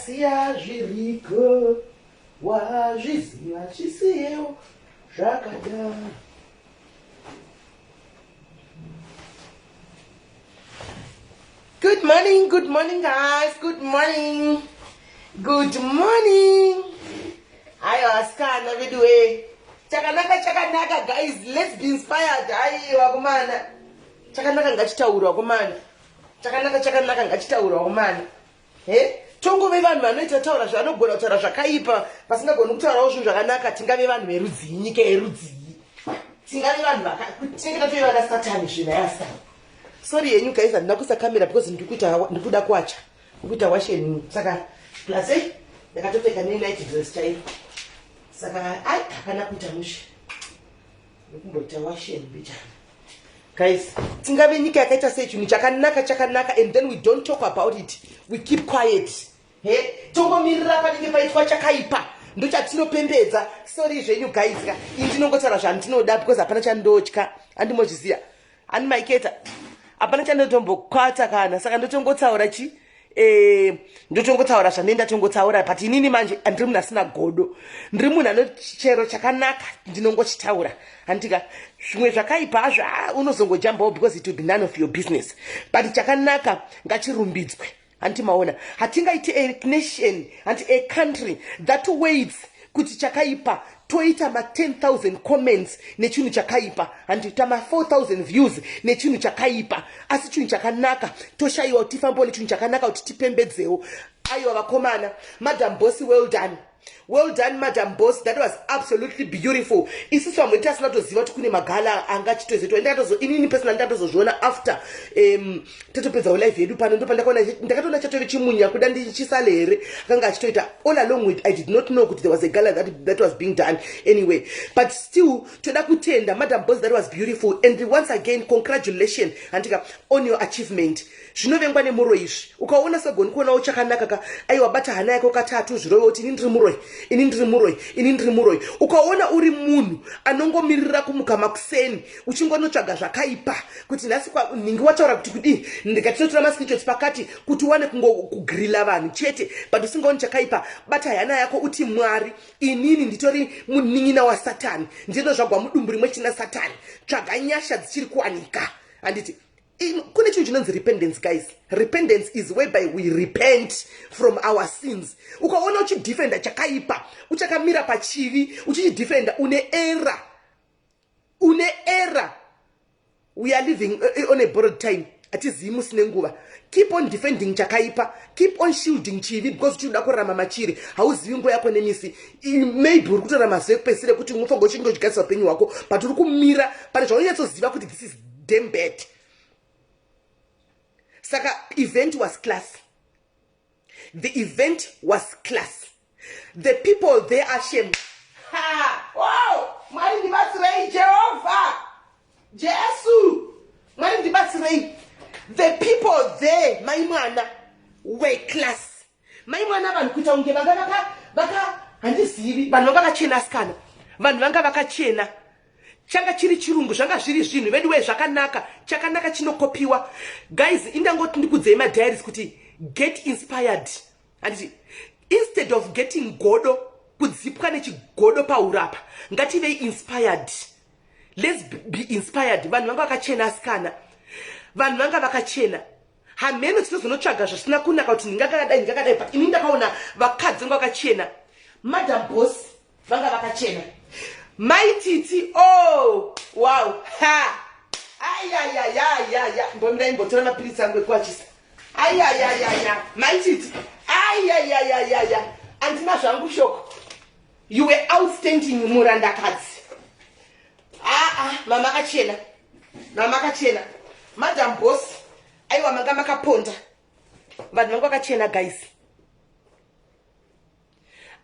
Wasiya zviriko, wazviziva zvisiyewo zvakadaro. Good morning, good morning guys, good morning. Good morning. Aiwa asikana vedu we. Chakanaka chakanaka guys, let's be inspired. Aiwa kumana. Chakanaka ngachitaurwa kumana. Chakanaka chakanaka ngachitaurwa kumana. He? Tongove vanhu vanoita taura zvavanogona kutaura zvakaipa vasingagoni kutaurawo zvinhu zvakanaka tingave vanhu verudzii nyika yerudzii tingave vanhu tinenge tatove vana satani zvinhu asikana sorry yenyu guys handina kuisa camera because ndikuita ndikuda kwacha ndikuita washeni saka plus eh ndakatopfeka nenight dress chaiyo saka ai hapana kuita mushe ndikumboita washeni mbichana guys tingave nyika yakaita sei chinhu chakanaka chakanaka and then we don't talk about it we keep quiet he tongomirira panenge paitwa chakaipa ndochatinopembedza sorry zvenyu guys ka ini ndinongotaura zvandinoda because hapana chandotya andimozviziva Ani maiketa hapana chandotombokwata kana saka ndotongotaura chi eh, ndotongotaura zvandei ndatongotaura but inini manje ndiri munhu asina godo ndiri munhu anochero chakanaka ndinongochitaura handika zvimwe zvakaipa hazvo ah, unozongojambawo because it will be none of your business but chakanaka ngachirumbidzwe Hanti maona hatingaiti a nation hanti a country that waits kuti chakaipa toita ma 10000 comments nechinhu chakaipa hanti ta ma 4000 views nechinhu chakaipa asi chinhu chakanaka toshayiwa kuti tifambewo nechinhu chakanaka kuti tipembedzewo aiwa vakomana madam boss well done well done madam boss that was absolutely beautiful isusu vamwe tasina kutoziva kuti kune magala anga achitozoitwa ndakatozo inini personal ndakatozozviona after um tatopedzawo live yedu pano ndopandakaona ndakatoona chatove chimunya kuda ndichisale here akanga achitoita all along with i did not know kuti there was a gala that, that was being done anyway but still toda kutenda madam boss that was beautiful and once again congratulation handika on your achievement Zvinovengwa nemuroyi izvi. Ukaona usagoni kuonawo chakanaka ka aiwa bata hana yako katatu zvirove kuti ini ndiri muroyi, ini ndiri muroyi, ini ndiri muroyi. Ukaona uri munhu anongomirira kumuka makuseni uchingonotsvaga zvakaipa kuti nhasi nhingi wataura kuti kudii ndikatinotora mascreenshots pakati kuti uwane kungokugrilla vanhu chete but usingaoni chakaipa bata hana yako uti Mwari inini nditori munin'ina wasatani ndinozvagwa mudumbu rimwe china satani tsvaga nyasha dzichiri kuwanika handiti kune chinhu chinonzi repentance guys repentance is whereby we repent from our sins ukaona uchidefenda chakaipa uchakamira pachivi uchichidefenda une error une error we are living eh, eh, on a borrowed time hatizivi musi nenguva keep on defending chakaipa keep on shielding chivi because uchiri kuda kurarama machiri hauzivi nguva yako nemisi maybe uri kutorarama zuva ekupedzisira ekuti unofanirwa uchinge uchigadzisa upenyu hwako but uri kumira pane zvaunonyatsoziva kuti this is damn bad saka event was class the event was class the people there are shame ha wow mwari ndibatsirei jehovha jesu mwari ndibatsirei the people there mai mwana were class mai mwana vanhu kuita kunge vanga vaka vaka handizivi vanhu vanga vachena asikana vanhu vanga vakachena changa chiri chirungu zvanga zviri zvinhu veduwee zvakanaka chakanaka chinokopiwa guys indangoti ndikudzei madiaries kuti get inspired handiti instead of getting godo kudzipwa nechigodo paurapa ngativei inspired let's be inspired vanhu vanga vakachena asikana vanhu vanga vakachena hameno tinozonotsvaga zvisina kunaka kuti ndingakadai ndingakadai but ini ndakaona vakadzi vanga vakachena madam boss vanga vakachena mai titi oh wow ha ayayayayaya mbomirai mbotora mapiritsi angu ekuachisa ayayayaya mai titi ayayayayaya andina zvangu shoko you were outstanding murandakadzi aa mama akachena mama akachena madam boss aiwa manga makaponda vanhu vanga vakachena guys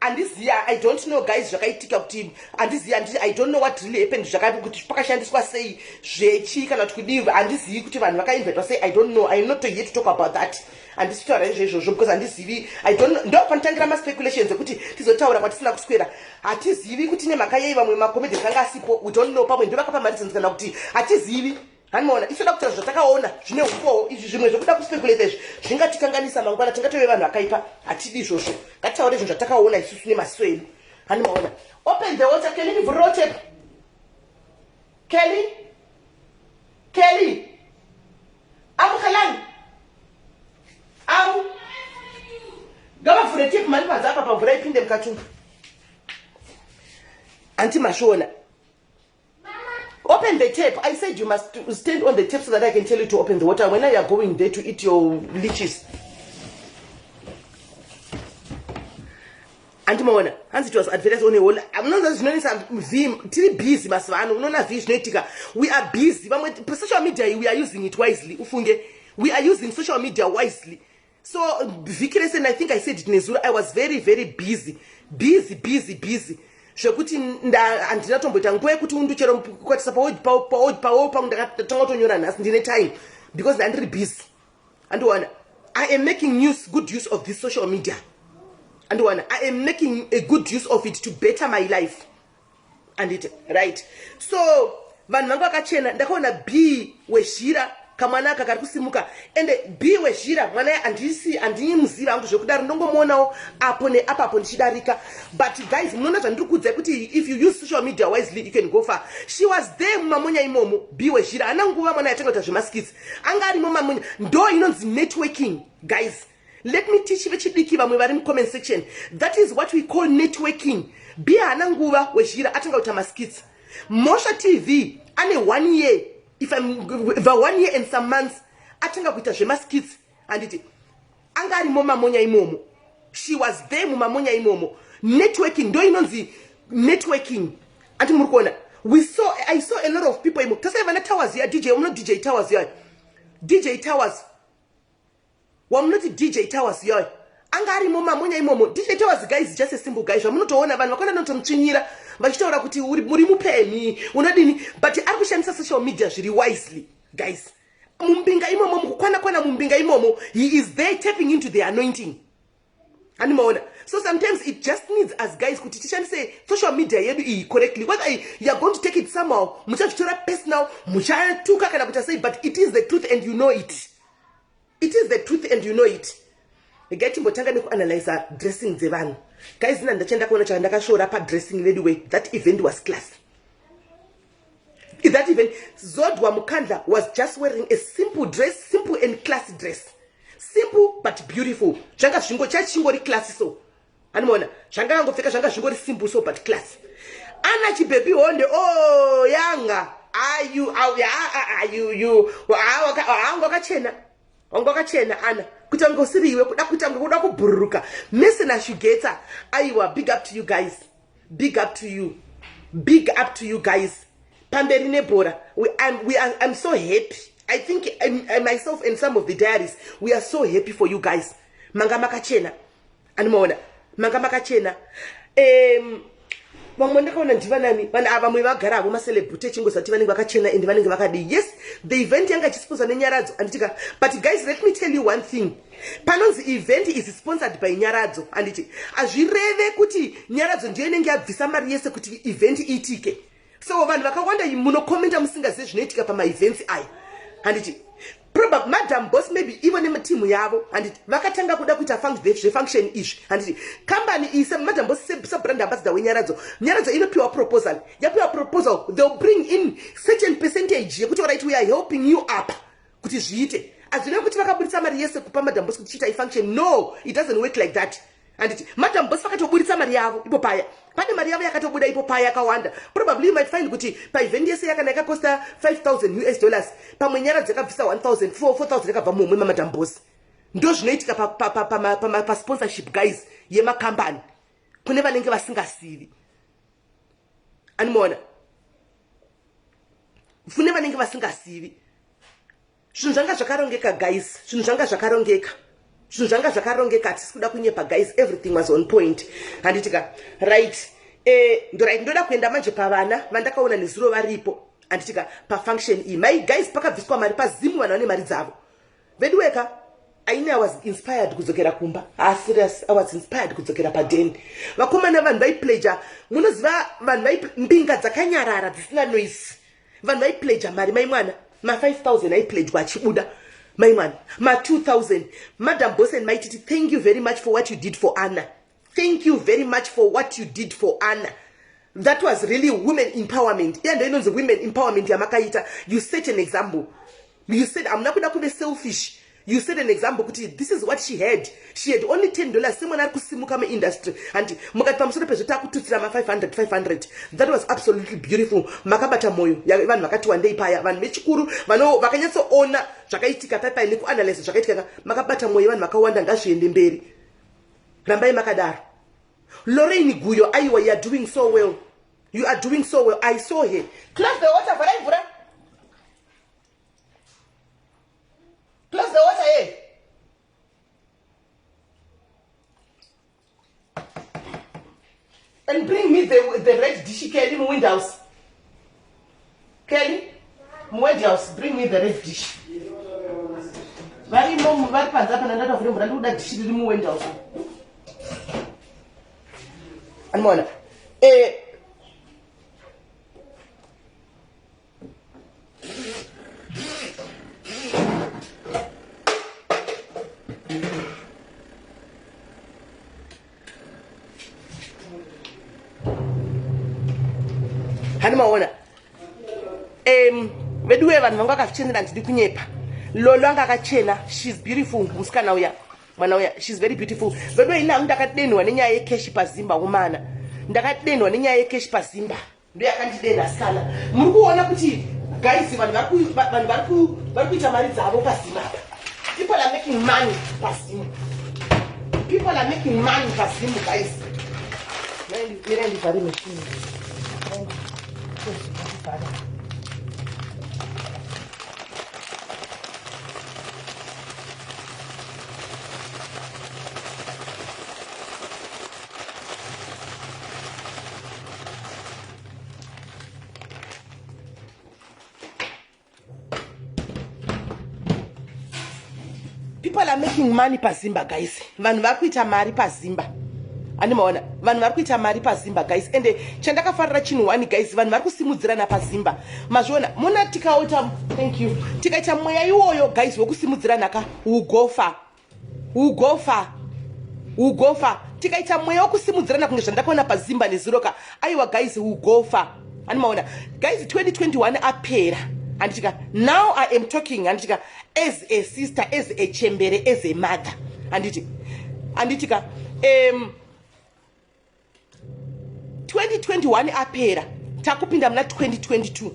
andizivi i don't know guys zvakaitika kuti andizivi andi i don't know what really happened zvakaipa kuti pakashandiswa sei zvechii kana kuti kudii handizivi kuti vanhu vakainvetwa sei i don't know iam not here to talk about that handisi kutaura izvo izvozvo because handizivi i don't know ndo panotangira maspeculations ekuti tizotaura kwatisina kuswera hatizivi kuti nemhaka yei vamwe macomedians anga asipo we don't know pamwe ndovakapa mareasons kana kuti hatizivi. Hanimaona isoda kutaura zvatakaona zvine ukowo izvi zvimwe zvekuda kuspeculate izvi zvingatikanganisa mangwana tingatove vanhu vakaipa hatidi izvozvo ngatitaure zvinhu zvatakaona isusu nemaziso edu hanimaona open the water kelly ndivhurirawo tape kelly kelly amukelang amu ngavavhure tape mani panze apa pamvura ipinde mukati umu anti masviona Open the tap. I said you must stand on the tap so that I can tell you to open the water. When you are going there to eat your leeches. Andimaona hanzi it was advertised on a whole unoona zvinonetsa v tiri busy mazuva ano unoona v zvinoitika we are busy vamwe social media we are using it wisely ufunge we are using social media wisely so vhiki rese and i think i said it nezuro i was very very busy busy busy busy zvekuti handina tomboita nguva yekuti unduchero kukwatisa pawo pangu ndakatanga kutonyora nhasi ndine time because ndandiri busy andiwana i am making use, good use of this social media andiwana i am making a good use of it to better my life anditi right so vanhu vanga vakachena ndakaona b wezhira kamwana aka kari kusimuka ende b wezhira mwana handisi handimuziva hangu zvekudaro ndongomuonawo apo neapapo ndichidarika but guys munoona zvandiri kuudzai kuti if you use social media wisely you can go far she was there mumamonya imomo b wezhira haana nguva mwana yatanga kuita zvemaskits anga arimo mamonya ndo inonzi networking guys Let me teach vechidiki vamwe vari mucomment section. That is what we call networking. Bia haana nguva wezhira atanga kuita maskits. Mosha TV ane one year if I'm the one year and some months atanga kuita zvemaskits handiti anga arimo mamonya imomo. She was there mumamonya imomo. Networking ndo inonzi networking. Anti muri kuona we saw I saw a lot of people imo. Tasai vana Towers ya DJ uno DJ Towers ya. DJ Towers wamunoti dj towers yoyo anga arimo mamonya imomo dj towers guy is just a simple guy zvamunotoona vanhu vakona notomutsvinyira vachitaura kuti muri mupemhi unodini but ari kushandisa social media zviri wisely guys mumbinga imomo mukukwana kwana mumbinga imomo he is there tapping into the anointing Animaona. So sometimes it just needs us guys kuti tishandise social media yedu iyi correctly. Whether you are going to take it somehow, muchazvitora personal, muchatuka kana kuita sei, but it is the truth and you know it. It is the truth and you know it. Regai timbotanga nekuanalyza dressing dzevanhu. Guys, ina ndacha ndakaona chandakashora padressing vedu way. That event was class. That event, Zodwa Mukandla was just wearing a simple dress, simple and classy dress. Simple but beautiful. Zvanga zvingo chachingori classy so. Animona, zvanga angopfeka zvanga zvingori simple so but classy. Ana chibaby honde, oh yanga. Are you are you you wanga wakachena. Wanga wakachena Ana. Kuita kunge usiri iwe kuda kuita kunge kuda kubhururuka. Mese na Shugeta. Aiwa, big up to you guys. Big up to you. Big up to you guys. Pamberi nebhora. I'm so happy. I think I myself and some of the diaries, we are so happy for you guys. Manga makachena. Animaona. Manga makachena. Vamwe ndakaona ndivanani vanhu ava vamwe vagara havo macelebrity echingozati vanenge vakachena and vanenge vakadii. Yes, the event yanga ichisponsa nenyaradzo anditika. But guys, let me tell you one thing. Panonzi event is sponsored by Nyaradzo anditi hazvireve kuti Nyaradzo ndiyo inenge yabvisa mari yese kuti event iitike. So vanhu vakawanda munokomenta musingazive zvinoitika pamaevents aya handiti. Probably Madam Boss maybe ivo nematimu yavo handiti vakatanga kuda kuita zvefunction izvi handiti. Company iyi Madam Boss sebrand ambassador weNyaradzo, Nyaradzo inopiwa proposal, yapiwa proposal they'll bring in certain percentage yekuti right we are helping you up kuti zviite. Hazvirevi kuti vakaburitsa mari yese kupa Madam Boss kuti chiita ifunction. No, it doesn't work like that. Handiti Madam Boss vakatoburitsa mari yavo ipo paya, pane mari yavo yakatobuda ipo paya yakawanda. Probably you might find kuti paevent yese yakana yakakosta 5000 US dollars, pamwe Nyaradzo yakabvisa 1000, 4000 yakabva mumwe maMadam Boss. Ndo zvinoitika pasponsorship guys yemakambani kune vanenge vasingasivi. Animaona kune vanenge vasingasivi. Zvinhu zvanga zvakarongeka guys, zvinhu zvanga zvakarongeka, zvinhu zvanga zvakarongeka. Hatisi kuda kunyepa guys, everything was on point handitika. Right, right, ndoda kuenda manje pavana vandakaona nezuro varipo handitika pafunction iyi. My guys, pakabviswa mari pazimu, vanhu vane mari dzavo veduweka. Aine I was inspired kudzokera kumba. Ah, serious, I was inspired kudzokera padeni. Vakomana, vanhu vaipleja, munoziva vanhu vai mbinga dzakanyarara dzisina noise, vanhu vaipleja mari mai mwana. Ma 5000 aipledgwa achibuda mai mwana, ma 2000. Madam Boss and Maititi, thank you very much for what you did for Anna. Thank you very much for what you did for Anna. That was really women empowerment. Iya ndo inonzi women empowerment yamakaita. You set an example. You said hamuna kuda kuve selfish. You set an example kuti this is what she had. She had only 10 dollars semwana ari kusimuka muindustry. Hanti mukati pamusoro pezvo takututsira ma 500 500. That was absolutely beautiful. Makabata moyo vanhu vakati wandei paya, vanhu vechikuru vakanyatsoona zvakaitika paipai nekuanalyze zvakaitika. Makabata moyo vanhu vakawanda, ngazviende mberi. Rambai makadaro. Lorraine Guyo, aiwa, you are doing so well. You are doing so well. I saw her. Close the water, vharai mvura. Close the water here. And bring me the red dish, Kelly, mu windows. Kelly, mu windows, bring me the red dish. Varimo vari panze apa, ndandatavhure mvura, ndikuda dishi riri muwindows. Anoona hani maona veduwe vanhu vanga vakazvichenera, ndidi kunyepa. Lolo anga akachena, she's beautiful, musikana uya, mwana uya, she's very beautiful. Veduwe, ini hangu ndakadenhwa nenyaya yekeshi pazimba umana, ndakadenhwa nenyaya yekeshi pazimba, ndo yakandidena sikana. Muri kuona kuti guys, vanhu vari kuita mari dzavo pazimba apa. People are making money pazimba. People are making money pazimba, guys. Mirai ndivhare machine. Ndivhare. People are making money pazimba, guys. Vanhu vari kuita mari pazimba, andimaona? Vanhu vari kuita mari pazimba, guys. Ende chandakafarira chinhu one, guys, vanhu vari kusimudzirana pazimba. Mazviona? Muna tikaota, thank you, tikaita mweya iwoyo, guys, wekusimudzirana ka, ugofa, ugofa, ugofa. Tikaita mweya wekusimudzirana kunge zvandakaona pazimba nezuro ka, aiwa guys, ugofa. Andimaona, guys? 2021 apera, handitika? Now I am talking, handitika, as a sister, as a chembere, as a mother, handiti? Handitika? 2021 apera, takupinda muna 2022,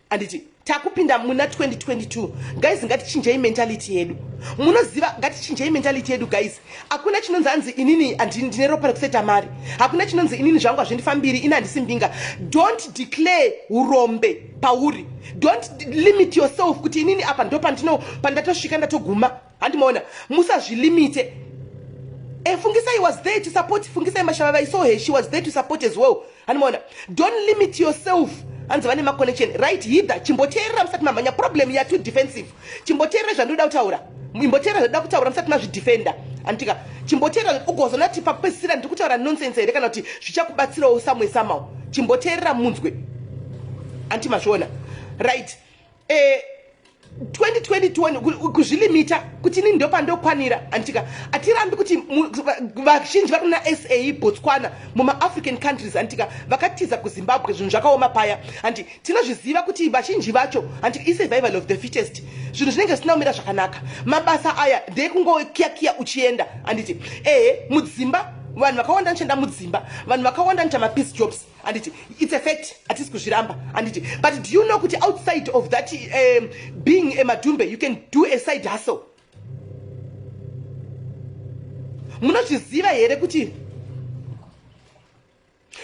handiti? Takupinda muna 2022, guys. Ngatichinjei mentality yedu. Munoziva, ngatichinjei mentality yedu, guys. Hakuna chinonzi hanzi inini ndine ropa rekuseta mari. Hakuna chinonzi inini zvangu hazvindifambiri, ini handisi mbinga. Don't declare urombe pauri. Don't limit yourself kuti inini apa ndo pandino pandatosvika, ndatoguma. Handimaona? Musazvilimite. Fungisai was there to support. Fungisai Mashavava, I saw her, she was there to support as well. Handimaona? Don't limit yourself. Hanzi vane maconnection, right? Hither, chimboteerera musati mamhanya. Problem ya too defensive. Chimboteerera zvandoda kutaura, imboteerera zvandoda kutaura musati mazvidefenda, anditika? Chimboteerera, ugozona kuti pakupedzisira ndiri kutaura nonsense here kana kuti zvichakubatsirawo samwe somehow. Chimboteerera munzwe, anti mazviona? Right. 2021, kuzvilimita kuti inini ndo pandokwanira, anditika? Hatirambi kuti vazhinji vari kuna SA, Botswana, mumaAfrican countries, anditika, vakatiza kuZimbabwe, zvinhu zvakaoma paya, handi? Tinozviziva kuti vazhinji vacho, handi, isurvival of the fittest. Zvinhu zvinenge zvisina kumira zvakanaka. Mabasa aya ndeekungokiyakiya uchienda, handiti? Ehe, mudzimba vanhu vakawanda vanoshanda mudzimba, vanhu vakawanda vanoita mapiece jobs, handiti? It's a fact, hatisi kuzviramba, handiti? But do you know kuti outside of that, being a madhumbe, you can do a side hustle? Munozviziva here kuti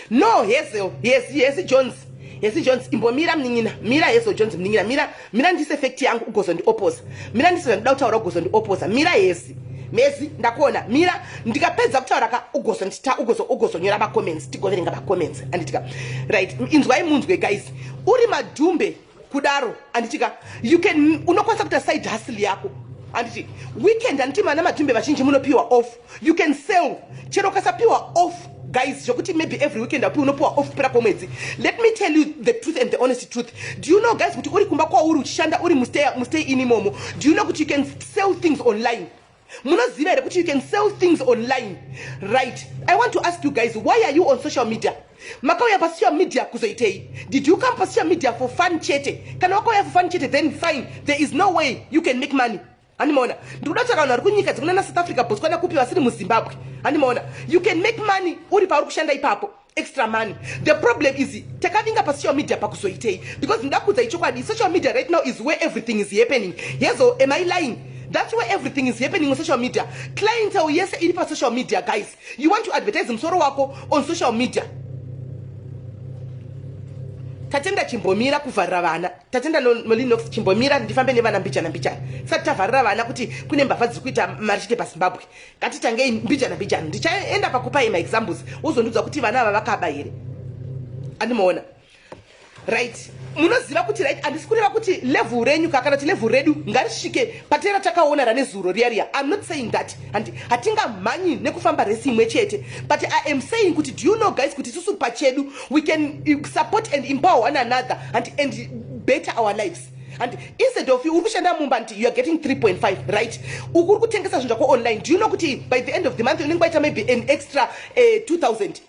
no? Hazel, Hezi Jones, Hezi Jones, imbomira munin'ina, mira. Hazel Jones, munin'ina, mira, mira, ndise fact yangu ugozondioposa. Mira, ndise zvandoda kutaura ugozondioposa. Mira, Hezi, mezi ndakuona, mira. Ndikapedza kutaura ka, ugozondita ugozonyora macomments, tigoverenga macomments, anditika? Right, inzwai munzwe, guys. Uri madhumbe kudaro, anditika, you can, unokwanisa kuita side hustle yako, handiti? Weekend, handiti mana madhumbe vazhinji munopiwa off? You can sell. Chero ukasapiwa off. guys, zvokuti maybe every weekend api unopiwa off kupera kwomwedzi. Let me tell you the truth and the honest truth. Do you know, guys, kuti uri kumba kwauri uchishanda, uri mustay in imomo, do you know kuti you can sell things online? Munoziva here kuti you can sell things online? Right, I want to ask you guys, why are you on social media? Makauya pasocial media kuzoitei? Did you come pasocial media for fun chete? Kana wakauya for fun chete, then fine, there is no way you can make money. Handimaona, ndikuda kutsvaka vanhu vari kunyika dzekunana South Africa, Botswana, kupi, vasiri muZimbabwe. Handimaona, you can make money uri pauri kushanda ipapo, extra money. The problem is, takavinga pasocial media pakuzoitei? Because ndoda ichokwadi, social media right now is where everything is happening. Yezo, am I lying? That's where everything is happening, on social media. Clientele yese iri pasocial media, guys. You want to advertise musoro wako on social media. Tatenda, chimbomira kuvharira vana. Tatenda Molinox, chimbomira ndifambe nevana mbijana mbijana. Tisati tavharira vana kuti kune mbavha dziri kuita mari chete paZimbabwe, ngatitangei mbijana mbijana. Ndichaenda pakupai maexamples, wozondiudza kuti vana ava vakaba here. Andimaona, right? Munoziva kuti, right, handisi kureva kuti level renyu kana kuti level redu ngarisvike patera takaona rane zuro riya riya. I'm not saying that. Handi hatingamhanyi nekufamba resi imwe chete, but I am saying kuti, do you know, guys, kuti isusu pachedu we can support and empower one another and better our lives? And instead of uri kushanda mumba, nti you are getting 3.5, right, uku uri kutengesa zvinhu zvako online, do you know kuti by the end of the month unenge waita maybe an extra 2000?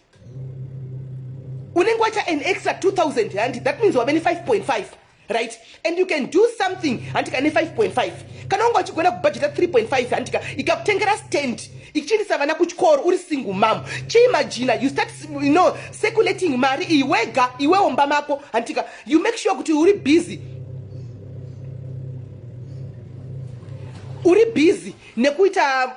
Unenge waita an extra 2000, and that means wave ne-5.5, right? And you can do something, handika, ne-5.5. Kana wanga uchigona kubhajeta 3.5, handika, ikakutengera stand, ichiendesa vana kuchikoro, uri single mom, chiimagina you start circulating mari iyi wega iwewo mumba mako, handika. You make sure kuti uri busy, uri busy nekuita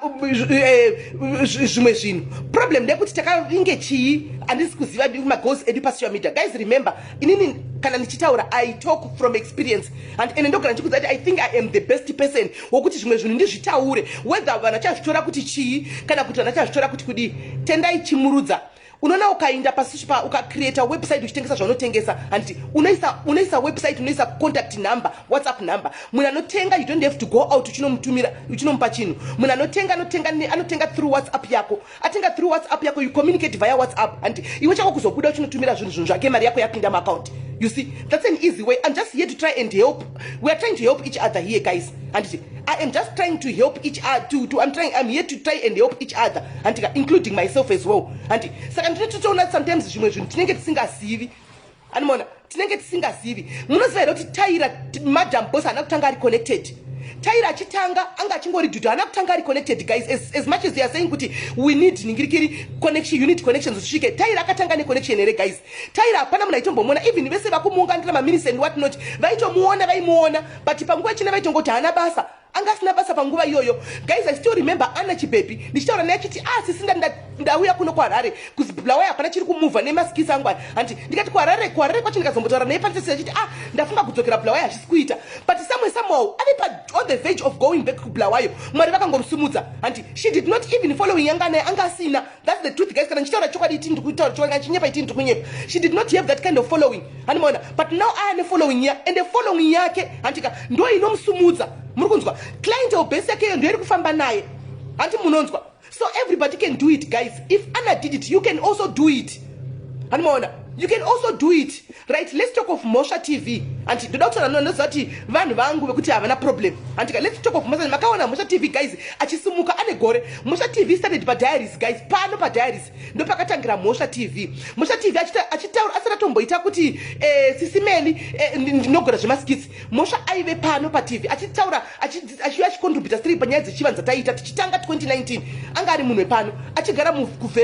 zvimwe zvinhu. Problem ndeyekuti takavinge chii? Handisi kuziva magoals edu pasocial media. Guys, remember, inini kana ndichitaura, I talk from experience, and ende ndogara ndichikudza kuti I think I am the best person wokuti zvimwe zvinhu ndizvitaure, whether vanhu vachazvitora kuti chii kana kuti vanhu vachazvitora kuti kudii. Tendai Chimurudza, unoona, ukainda pa ukacreata website uchitengesa zvaunotengesa, handiti unoisa website, unoisa contact number, WhatsApp number. Munhu anotenga, you don't have to go out uchinomutumira, uchinomupa chinhu. Munhu anotenga, anotenga through WhatsApp yako. Atenga through WhatsApp yako, you communicate via WhatsApp, handiti? Iwe chako kuzobuda uchinotumira zvinhu zvake, mari yako yapinda muaccount. You see, that's an easy way. I'm just here to try and help. We are trying to help each other here, guys, handiti? I am just trying to help each other to, to I'm trying, I'm here to try and help each other, handika, including myself as well, handi? Saka ndinototoona sometimes zvimwe zvinhu tinenge tisingazivi. Animona, tinenge tisingazivi. Munoziva here kuti Taira, Madam Boss, haana kutanga ari connected? Taira achitanga anga achingori dhutu, haana kutanga ari connected, guys. As much as they are saying kuti we need ningirikiri connection, you need connections usvike, Taira akatanga neconnection here, guys? Taira hapana munhu aitombomuona. Even vese vakumuunganira, maminister and what not, vaitomuona, vaimuona, but panguva china vaitongoti haana basa, anga asina basa panguva iyoyo. Guys, I still remember Ana Chibhebi ndichitaura naye achiti, "Ah, sisi, ndauya kuno kuHarare kuBulawayo, hapana chiri kumuvha nemaskisi angu aya." Handi ndikati, "KuHarare?" KuHarare kwacho ndikazombotaura naye panitesi achiti, "Ah, ndafunga kudzokera Bulawayo, hazvisi kuita." But somewhere, somehow ave pa on the verge of going back kuBulawayo, Mwari vakangomusimudza. Handi she did not even following yanga naye, anga asina. That's the truth, guys. Kana ndichitaura chokwadi, iti ndikutaura chokwadi, kana chinyepa, iti ndikunyepa. She did not have that kind of following, handimaona? But now aya nefollowing ya, ende following yake, handika, ndo inomusumudza. Muri kunzwa? Clientele base yake iyo ndo iri kufamba naye, handi munonzwa? So everybody can do it, guys. If Anna did it, you can also do it. Handimaona? You can also do it, right? Let's talk of Mosha TV. Anti ndoda kutaura, noziva kuti vanhu vangu vekuti havana problem, andika. Let's talk of Mosha. Makaona Mosha TV, guys, achisimuka ane gore. Mosha TV started padiaries, guys. Pano padiaries ndo pakatangira Mosha TV. Mosha TV achitaura asati atomboita kuti sisimeli ndinogona zvemaskits, Mosha aive pano paTV achitaura, achiuya achicontributa stiri panyaya dzechivanhu dzataiita tichitanga 2019. Anga ari munhu wepano, achigara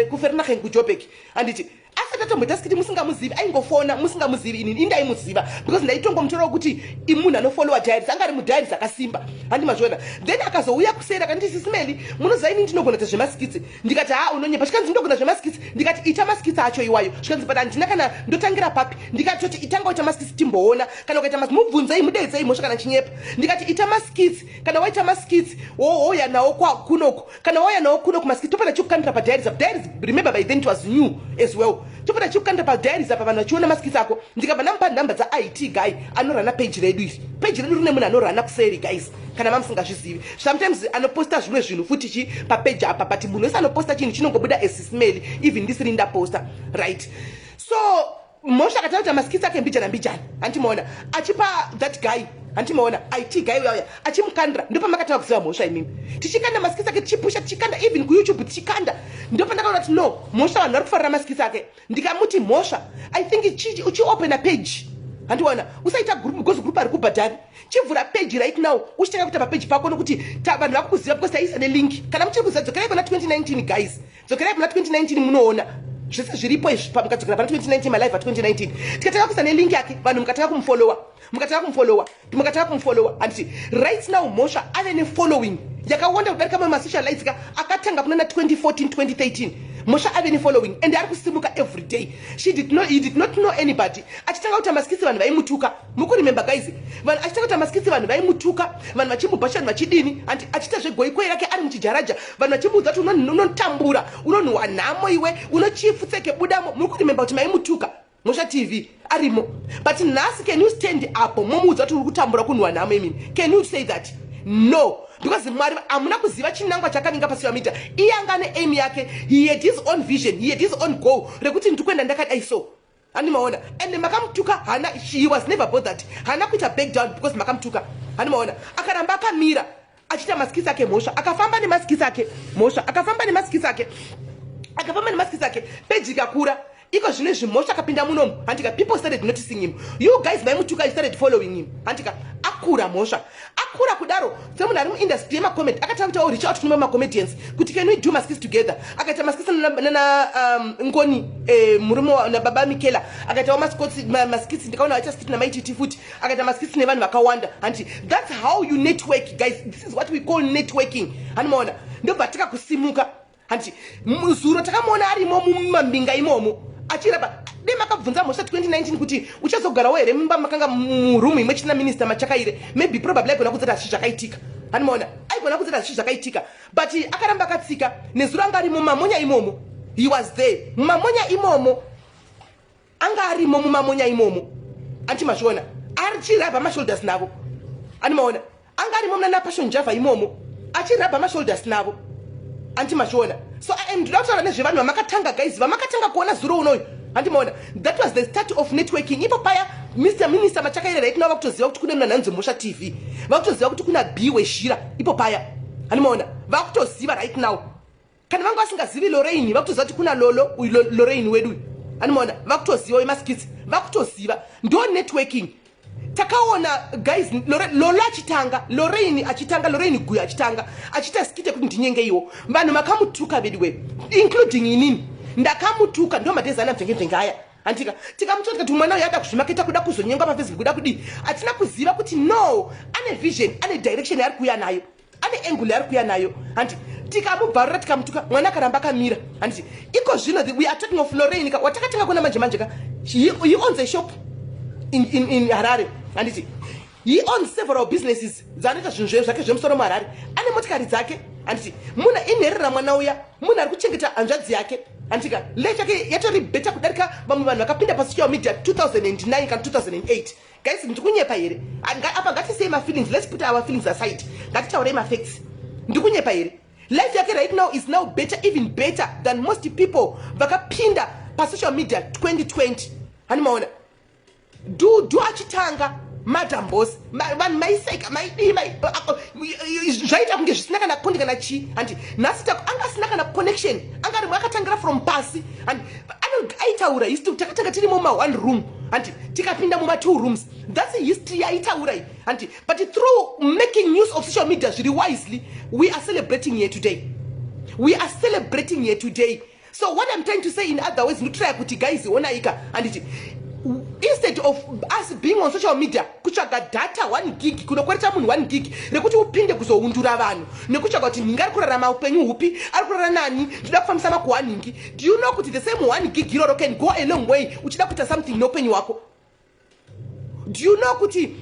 kuVereeniging kuJoburg, handiti? Asati atomboita skit, musingamuzivi, aingofona musingamuzivi. Inini indaimuziva because ndaitongomutorawo kuti imunhu anofollowa diaries, anga ari mudiaries akasimba, handi mazviona? Then akazouya kuseri akanditi, "Sisimeli, munoziva ini ndinogona kuita zvemaskits." Ndikati, "Ha, unonyepa." Zvikanzi, "Ndinogona zvemaskits." Ndikati, "Ita maskits acho iwayo." Zvikanzi, "But handina kana, ndotangira papi?" Ndikatoti, "Itanga uita maskits, timboona kana ukaita." Mubvunzei, mudedzei mhosva kana chinyepa. Ndikati, "Ita maskits. Kana waita maskits, wouya nawo kunoku. Kana wauya nawo kunoku maskits, tofana chikukandira padiaries." Diaries, remember, by then it was new as well. Topota tichikukanda padiaries apa, vanhu vachiona maskits ako. Ndikabva ndamupa nhamba dzaIT guy anorana page redu iri. Page redu rine munhu anorana kuseri, guys, kana mamusingazvizivi. Sometimes anoposta zvimwe zvinhu futi chi papeji apa, but munhu wese anoposta chinhu chinongobuda esismail, even ndisiri ndaposta, right? So Mhosva akatanga kuita maskits ake mbijana mbijana, handimaona, achipa that guy, handimaona, IT guy uyauya achimukandira. Ndopamakatanga kuziva Mhosva imimi. Tichikanda maskits ake, tichipusha, tichikanda even kuYouTube tichikanda. Ndopandakaona kuti no, Mhosva, vanhu vari kufarira maskits ake. Ndikamuti, "Mhosva, I think uchiopena page, handiona, usaita group because group ari kubhadhari. Chivhura page right now, uchitanga kuita papeji pako, nokuti vanhu vakukuziva because taisa nelink." Kana muchiri kuziva, dzokerai kuna 2019, guys, dzokerai kuna 2019, munoona zvese zviripo izvi. Mukadzokera pana 2019, malive a2019, tikatanga kuisa nelink yake, vanhu mukatanga kumufolowa, mukatanga kumufolowa, mukatanga kumufolowa, handiti? Right now Mhosva ave nefollowing yakawanda kudarika mamwe masocialites ka akatanga kuna na 2014, 2013. Mhosva ave nefollowing and ari kusimuka every day. She did not, he did not know anybody. Achitanga kuita maskits, vanhu vaimutuka. Mukuremember, guys? Vanhu, achitanga kuita maskits, vanhu vaimutuka, vanhu vachimubhasha, vanhu vachidini, anti achiita zvegoikoi rake ari muchijaraja, vanhu vachimuudza kuti unotambura, unonhuhwa nhamo iwe, unochifutseke, budamo. Muri kuremember kuti maimutuka Mhosva TV arimo? But nhasi, can you stand apo momuudza kuti uri kutambura, kunhuhwa nhamo imimi? Can you say that? No, because Mwari hamuna kuziva chinangwa chakavinga pasocial media. Iye anga ane aim yake. He had his own vision, he had his own goal rekuti ndikuenda ndakadai. So handimaona, and makamutuka, hana, he was never bothered. Haana kuita back down because makamutuka, handimaona. Akaramba akamira achiita maskits ake. Mhosva akafamba nemaskits ake. Mhosva akafamba nemaskits ake, akafamba nemaskits ake. Peji ikakura. Iko zvino izvi Mhosva akapinda munomu, handika? People started noticing him. You guys maimutuka, you started following him, handika? Akura Mhosva, akura kudaro semunhu ari muindustry yemacomedy, akatanga kuitawo reach out kune macomedians kuti, "Can we do maskits together?" Akaita maskits nana Ngoni, murume nababa Mikela. Akaitawo maskits, ndikaona aita skit naMaititi futi. Akaita maskits nevanhu vakawanda, handiti? That's how you network, guys. This is what we call networking, handimaona? Ndobva tikakusimuka, handiti? Zuro takamuona arimo mumambinga imomo achirapa. Dai makabvunza Mhosva 2019 kuti uchazogarawo here mumba makanga murumu imwe chete naMinister Machakaire, maybe probably aigona kudzati hazvi zvakaitika, handimaona? Aigona kudzati hazvi zvakaitika, but akaramba akatsika. Nezuro anga arimo mumamonya imomo. He was there mumamonya imomo, anga arimo mumamonya imomo, anti mazviona, achirabha mashoulders navo, andimaona? Anga arimo muna naPassion Java imomo, achirabha mashoulders navo, anti mazviona? So ndoda kutaura nezvevanhu vamakatanga, guys, vamakatanga kuona zuro unoyu, handimaona? That was the start of networking ipo paya. Mr Minister Machakaire right now vakutoziva kuti kune munhu anonzi Mhosva TV, vakutoziva kuti kuna B Wezhira ipo paya, handimaona? Vakutoziva right now. Kana vanga vasingazivi Lorraine, vakutoziva kuti kuna Lolo, uyu Lorraine wedu uyu, handimaona? Vakutoziva wemaskits, vakutoziva. Ndo networking takaona, guys. Lolo achitanga, Lorraine achitanga, Lorraine Guyo achitanga achiita skit ekuti "Ndinyengeiwo", vanhu makamutuka vediwe, including inini ndakamutuka. Ndo madhezi ana mvenge aya, handika? Tikamutuka tikati mwana uyu ada kuzvimaketa, kuda kuzonyengwa paFacebook, kuda kudii. Hatina kuziva kuti no, ane vision, ane direction yaari kuuya nayo, ane angle yaari kuuya nayo, handi? Tikamubvarura, tikamutuka, mwana akaramba akamira, handiti? Iko zvino we are talking of Lorraine ka, watakatanga kuona manje manje ka. He owns a shop in Harare, handiti? He owns several businesses dzaanoita zvinhu zvake zvemusoro muHarare. Ane motikari dzake, handiti? Munhu inherera mwana uya, munhu ari kuchengeta hanzvadzi yake, handika? Life yake yatori better kudarika vamwe vanhu vakapinda pasocial media 2009 kana 2008. Guys, ndikunyepa here? Apa ngatisei mafeelings, let's put our feelings aside, ngatitaurei mafacts. Ndikunyepa here? Life yake right now is now better, even better than most people vakapinda pasocial media 2020, handimaona? Dudu achitanga, Madam Boss, vanhu maiseka, maidii, zvaita kunge zvisina kana kondi kana chii, handi? Nhasi anga asina kana connection, anga rimwe akatangira from pasi, handi? Aitaura history, takatanga tirimo muma one room, handi? Tikapinda muma two rooms. That's history yaitaura iyi, handi? But through making use of social media zviri wisely, we are celebrating here today, we are celebrating here today. So what I'm trying to say in other ways, ndotraya kuti, guys, onaika, handiti, instead of us being on social media kutsvaga data 1 gig, kunokwereta munhu 1 gig rekuti upinde kuzoundura vanhu nekutsvaga kuti nhingi ari kurarama upenyu hupi, ari kurara nani, ndoda kufambisa makuhwa nhingi, do you know kuti the same 1 gig iroro can go a long way uchida kuita something neupenyu hwako? Do you know kuti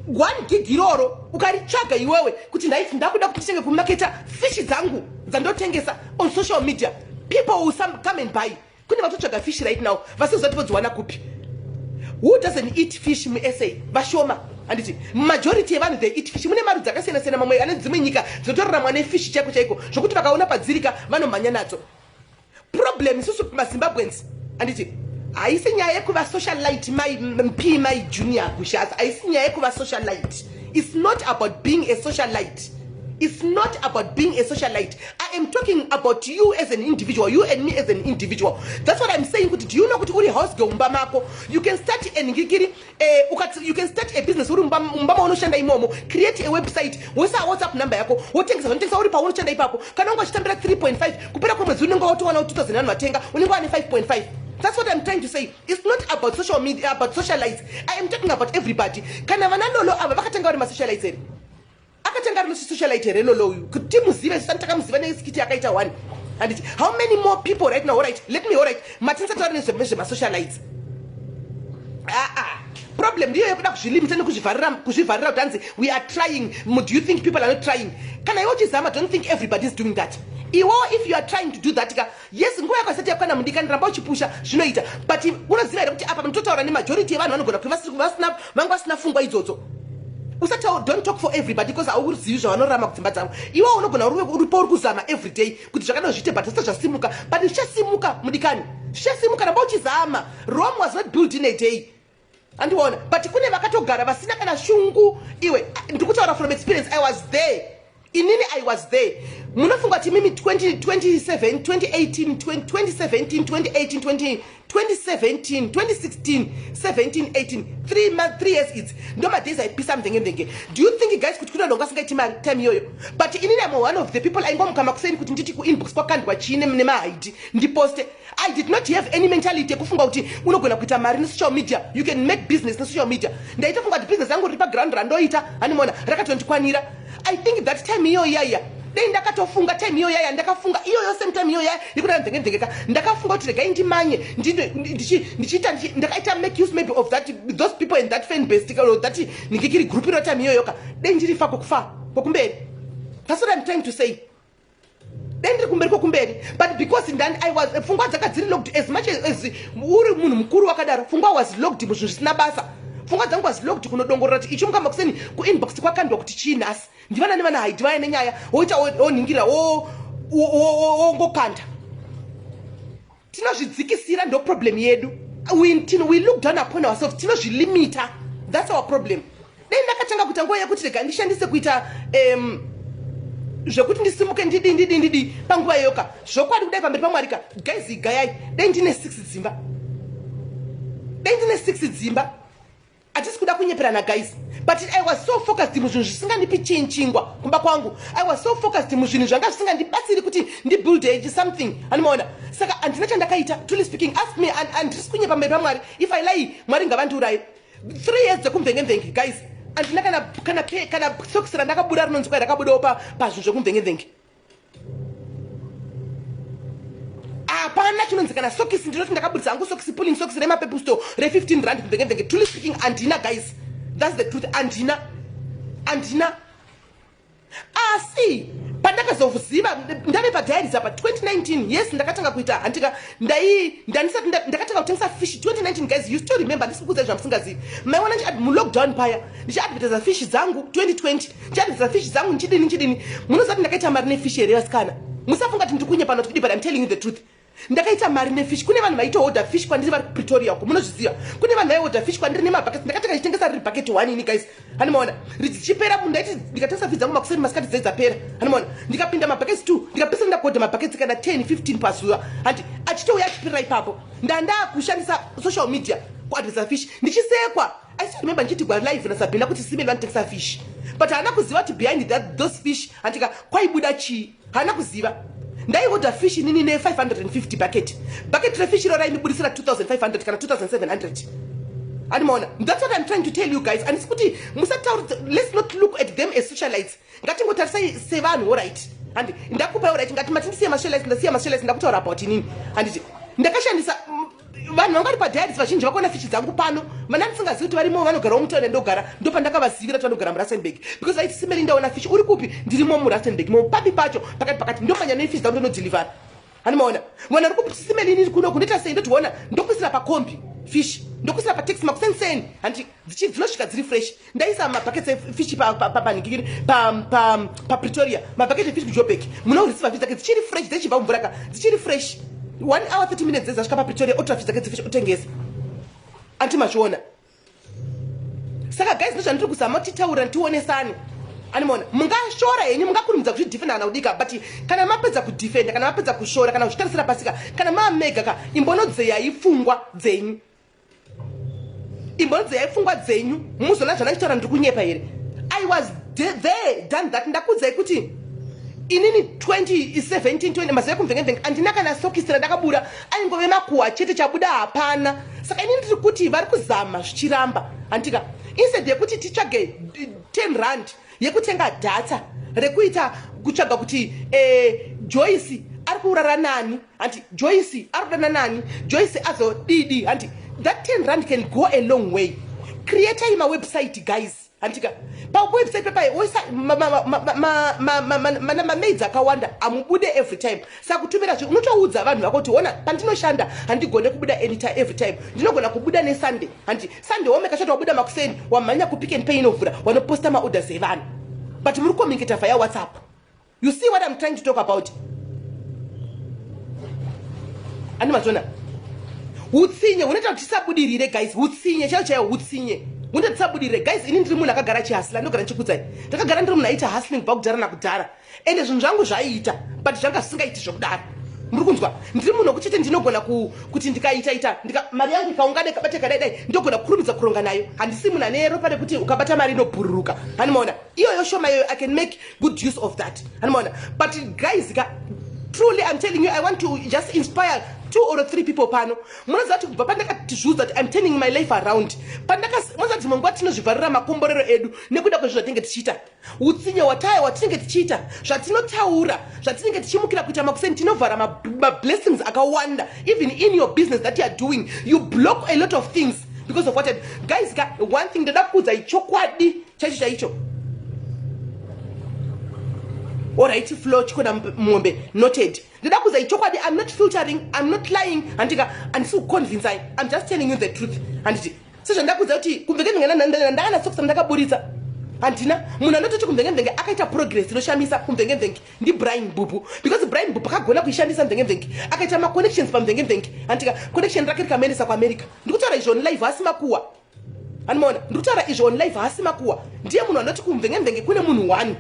1 gig iroro ukaritsvaga iwewe kuti ndaiti ndakuda kuti nditenge kumaketa fishi dzangu dzandotengesa on social media, people will come and buy? Kune vatotsvaga fish right now vasizati vodziwana kupi. Who doesn't eat fish muSA? Vashoma, handiti? Majority yevanhu, they eat fish. Mune marudzi akasiyana siyana, mamwe ane dzimwe nyika dzinotoraramwa nefish chaiko chaiko, zvokuti vakaona padzirika vanomhanya nadzo. Problem isusu maZimbabweans, handiti, haisi nyaya yekuva socialite. Mai mp, mai Junior Gushasa, haisi nyaya yekuva socialite. It's not about being a socialite. It's not about being a socialite. I am talking about you as an individual, you and me as an individual. That's what I'm saying, kuti do you know kuti uri house girl mumba mako, you can start a ngikiri, you can start a business uri mumba maunoshanda imomo. Create a website, woisa WhatsApp number yako, wotengesa zvanotengesa uri paunoshanda ipapo. Kana unga uchitambira 3.5, kupera kwemwedzi unenge watowana 2000 vanhu vatenga, unenge wane 5.5. That's what I'm trying to say. It's not about social media, about socialites. I am talking about everybody. Kana vana Lolo ava vakatanga vari masocialites here? Akatanga ari socialite here Lolo uyu? Kuti timuzive sisani, takamuziva neskit yakaita one, handiti? How many more people right now? Alright, let me, alright, matinisataura nezvemasocialites. Aa, problem ndiyo yekuda kuzvilimita nekuzvivharira, kuzvivharira kuti hanzi we are trying. Do you think people are not trying? Kana iwe uchizama, don't think everybody is doing that. Iwo, if you are trying to do that ka, yes, nguva yako isati yakwana, mudikani, ramba uchipusha, zvinoita. But unoziva here kuti apa mutotaura nemajority yevanhu vanogona kuti vasina, vanga vasina pfungwa idzodzo? Usati, don't talk for everybody, because hauzivi zvavanorarama kudzimba dzavo. Iwe unogona uripo uri kuzama every day kuti zvakadai zviite, but zvisati zvasimuka. But zvichasimuka, mudikani, zvichasimuka. Ramba uchizama. Rome was not built in a day, andiona? But kune vakatogara vasina kana shungu. Iwe, ndikutaura from experience. I was there inini, I was there. Munofunga kuti mimi 2027, 2018, 2017, 2018, 2017, 2016, 17, 18, 3 years idzi ndo madays aipisa mvenge. Do you think, guys, kuti kune vanhu vasingaiti mari time iyoyo? But inini am one of the people aingomuka makuseni kuti nditi kuinbox kwakandwa chiine nemahaidi, ndiposte. I did not have any mentality yekufunga kuti unogona kuita mari nesocial media, you can make business nesocial media. Ndaitofunga kuti business yangu riri paground randoita, hanimona, rakatondikwanira. I think that time iyoyo yaiya, dei ndakatofunga time iyoyo yaya, ndakafunga iyoyo same time iyoyo yaya yekuda mvenge, ndakafunga kuti regai ndimanye ndichiita, ndakaita make use maybe of that, those people and that fan base or that ningikiri group ino time iyoyoka, dei ndiri fa kokufa kokumberi. That's what I'm trying to say. Dei ndiri kumberi kwokumberi. But because ndani, I was, pfungwa dzanga dziri locked. As much as uri munhu mukuru wakadaro, pfungwa was locked muzvinhu zvisina basa. Pfungwa dzangu was locked kunodongorora kuti ichimuka makuseni kuinbox kwakandwa kuti chii nhasi, ndivana nevana haidi vaya nenyaya, woita woningira, wongokanda. Tinozvidzikisira, ndo problem yedu. We look down upon ourselves. Tinozvilimita, that's our problem. Dei ndakatanga kuita nguva yekuti rega ndishandise kuita zvekuti ndisimuke, ndidi ndidi ndidi panguva iyoka, zvokwadi kudai pamberi paMwari ka, guys, gayai, dei ndine six dzimba, dei ndine six dzimba. Hatisi kuda kunyeperana, guys, but I was so focused muzvinhu zvisingandipi chinchingwa kumba kwangu. I was so focused muzvinhu zvanga zvisingandibatsiri kuti ndibuilde something, animaona? Saka handina chandakaita. Truly speaking, ask me, handisi kunyepa pamberi paMwari. If I lie, Mwari ngavandiuraye. 3 years dzekumvenge, guys, handina kana sokisi randakabuda rinonzi kwai rakabudawo pazvinhu zvekumvenge. Hapana chinonzi kana sokisi. Ndinoti ndakabudisa hangu sokisi, pulling sokisi remapepu store re15 rand kumvenge. Truly speaking, handina, guys. That's the truth. Handina, handina. Asi pandakazoziva ndave padiaries apa 2019, yes, ndakatanga kuita, handika, ndai ndandisati ndakatanga kutengesa fish 2019. Guys, you still remember? Ndisi kukuudzai zvamusingazivi. Maiona mulockdown paya ndichiadvertisa fish dzangu 2020, ndichiadvertisa fish dzangu, ndichidini, ndichidini. Munoziva kuti ndakaita mari nefish here, vasikana? Musafunga kuti ndiri kunyepa noti kudi, but I'm telling you the truth. Ndakaita mari nefish. Kune vanhu vaitohodha fish kwandiri vari kuPretoria uko, munozviziva. Kune vanhu vaihodha fish kwandiri nemabhaketi. Ndakatanga ndichitengesa riri bhaketi one ini, guys, hanimaona? Richichipera, ndaiti ndikatengesa fish dzangu makuseni, masikati dzai dzapera, hanimaona? Ndikapinda mabhaketi two, ndikapesera ndakuhodha mabhaketi kana 10, 15 pazuva, handi achitouya achipirira ipapo. Ndandakushandisa social media kuadvertisa fish, ndichisekwa. I still remember ndichitigwa live naSabhina kuti Simeli vanotengesa fish, but haana kuziva kuti behind that, those fish, handika, kwaibuda chii. Haana kuziva. Ndaihodha fish inini ne550 bucket. Bucket refish iro raindibudisira 2500 kana 2700, animaona? That's what I'm trying to tell you, guys. Handisi kuti musatauri. Let's not look at them as socialites. Ngatingotarisai sevanhu, alright? Handi ndakupai, alright? Ngati matindisiye masocialites, ndasiya masocialites, ndakutaura about inini, handiti? Ndakashandisa vanhu vanga vari padiaries vazhinji vakaona fish dzangu pano. Mana ndisingazivi kuti varimo, vanogarawo mutauni ndogara. Ndopandakavazivira kuti vanogara muRustenburg, because vaiti, "Simeri, ndaona fish, uri kupi?" "Ndirimo muRustenburg." "Mo papi pacho?" "Pakati pakati." Ndomanya nefish dzangu, ndonodhilivhara. Hanimaona vanhu vari kusimeni inini kuno kundoita sei? Ndotiona ndokuisira pakombi fish, ndokuisira pataxi makuseni, handi dzinosvika dziri fresh. Ndaisa mabuckets efish panikiri paPretoria, mabucket efish kuJobek. Munoreceiva fish dzake dzichiri fresh, dzichibva mumvura ka, dzichiri fresh. 1 hour 30 minutes dzasvika paPretoria, otora fish dzake dzefish, otengesa. Anti mazviona? Saka guys, ndozvandiri kuzama titaura, tionesane. Animona mungashora henyu, mungakurumidza kuzvidefenda kana kudika, but kana mapedza kudefenda, kana mapedza kushora, kana kuzvitarisira pasika, kana mamega ka, imbonodzeyai pfungwa dzenyu, imbonodzeyai pfungwa dzenyu, muzoona zvandachitaura ndiri kunyepa here. I was there, done that. Ndakuudzai kuti inini 2017, 20 mazuva ekumvengevhenge, handina kana sokisi randakabura, aingove makuhwa chete, chabuda hapana. Saka inini ndiri kuti vari kuzama zvichiramba, handika? Instead yekuti titsvage R10 yekutenga data rekuita kutsvaga kuti Joyce ari kurara nani, handi Joyce ari kudana nani, Joyce azodidi, handi that R10 can go a long way. Creatai mawebsite, guys, handika? Pawebsite pepai woisa mamaids akawanda, amubude every time. Saka kutumira zvi, unotoudza vanhu vako kuti, "Ona, pandinoshanda handigone kubuda anytime, every time. Ndinogona kubuda neSunday." Handi Sunday womeka chati wabuda makuseni, wamhanya kuPick n Pay, inovhura, wanoposta maorders evanhu, but muri kucommunicata via WhatsApp. You see what I'm trying to talk about? Andi mazvona? Utsinye hunoita kuti tisabudirire, guys. Utsinye chaiyo chaiyo, utsinye hunoita tisabudirire, guys. Ini ndiri munhu akagara achihustla. Ndogara ndichikudzai, ndakagara ndiri munhu aita hustling kubva kudhara nakudhara, ende zvinhu zvangu zvaiita, but zvanga zvisingaiti zvokudaro. Muri kunzwa? Ndiri munhu wekuchiti ndinogona kuti ndikaita ita mari yangu ikaungana, ikabata, ikadai dai, ndogona kukurumidza kuronga nayo. Handisi munhu ane ropa rekuti ukabata mari inobhururuka. Hanimaona iyoyo shoma iyoyo, I can make good use of that. Hanimaona? But guys ka, truly I'm telling you, I want to just inspire two or three people pano. Munoziva kuti kubva pandakatizviudza kuti I'm turning my life around, munoziva kuti dzimwe nguva tinozvivharira makomborero edu nekuda kwezvo zvatinenge tichiita, utsinye wataya watinenge tichiita, zvatinotaura, zvatinenge tichimukira kuita makuseni. Tinovhara mablessings akawanda. Even in your business that you are doing, you block a lot of things because of what? Guys ka, one thing ndoda kuudzai, chokwadi chaicho chaicho. Alright, Flo Chikona Mombe, noted. Ndoda kuudzai chokwadi. I'm not filtering, I'm not lying, handika? Handisi kuconvincai, I'm just telling you the truth, handiti? Sezvandakuudza kuti kumvenge-mvenge ndakanatsokusa ndakaburitsa, handina munhu anototi kumvenge-mvenge akaita progress inoshamisa kumvenge-mvenge ndiBrian Bubu, because Brian Bubu akagona kuishandisa mvenge-mvenge, akaita maconnections pamvenge-mvenge, handika? Connection rake rikamuendesa kuAmerica. Ndikutaura izvo on live, haasi makuwa. Handimaona? Ndikutaura izvo on live, haasi makuwa. Ndiye munhu anoti kumvenge-mvenge kune munhu one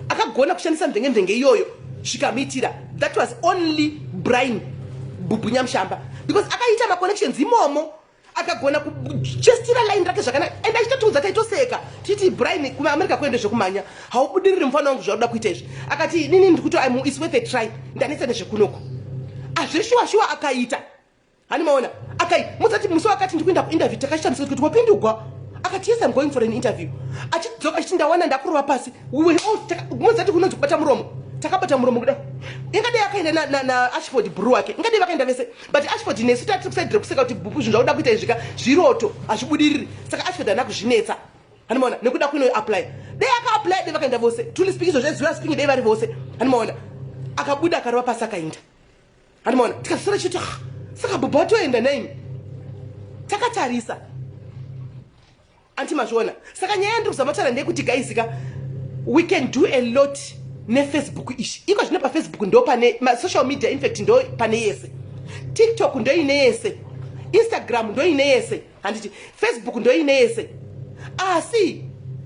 akagona kushandisa mvenge-mvenge iyoyo zvikamuitira. That was only Brian Bubu Nyamushamba, because akaita maconnections imomo, akagona kuchestira line rake zvakanaka. And achitotiudza, taitoseka tichiti, "Brian, kuAmerica kuende zvekumhanya, haubudiriri mufana wangu zvauda kuita izvi." Akati, "Inini ndikuti it's worth a try, ndanetsa nezvekunoko." Azveshuwa shuwa akaita. Hanimaona? Akai muzati musi wakati ndikuenda kuinterview, takashamisika kuti wapindugwa. Akati, "Yes, I'm going for an interview." Achidzoka achiti, "Ndawana." Ndakurova pasi. Muzati kunonzi kubata muromo, takabata muromo kudai. Ingadai akaenda naAshford bru wake, ingadai vakaenda vese, but Ashford nesu tatiri kusaidhira kuseka kuti, "Bhupu, zvinhu zvakuda kuita izvika zviroto, hazvibudiriri." Saka Ashford haana kuzvinetsa. Hanimaona? Nekuda kuinoapply, dai akaapply, dai vakaenda vose. Truly speaking, izvo zvezuva speaking, dai vari vose. Hanimaona? Akabuda, akarova pasi, akaenda. Hanimaona? Tikazosara chiti, "Ah, saka bhubhu atoenda naimi." Takatarisa. Anti mazviona? Saka nyaya yandiri kuzama kutaura ndeyekuti, guys ka, we can do a lot neFacebook ishi. Iko zvino paFacebook ndo pane masocial media, infact ndo pane yese. TikTok ndoine yese, Instagram ndoine yese, handiti? Facebook ndoine yese. Asi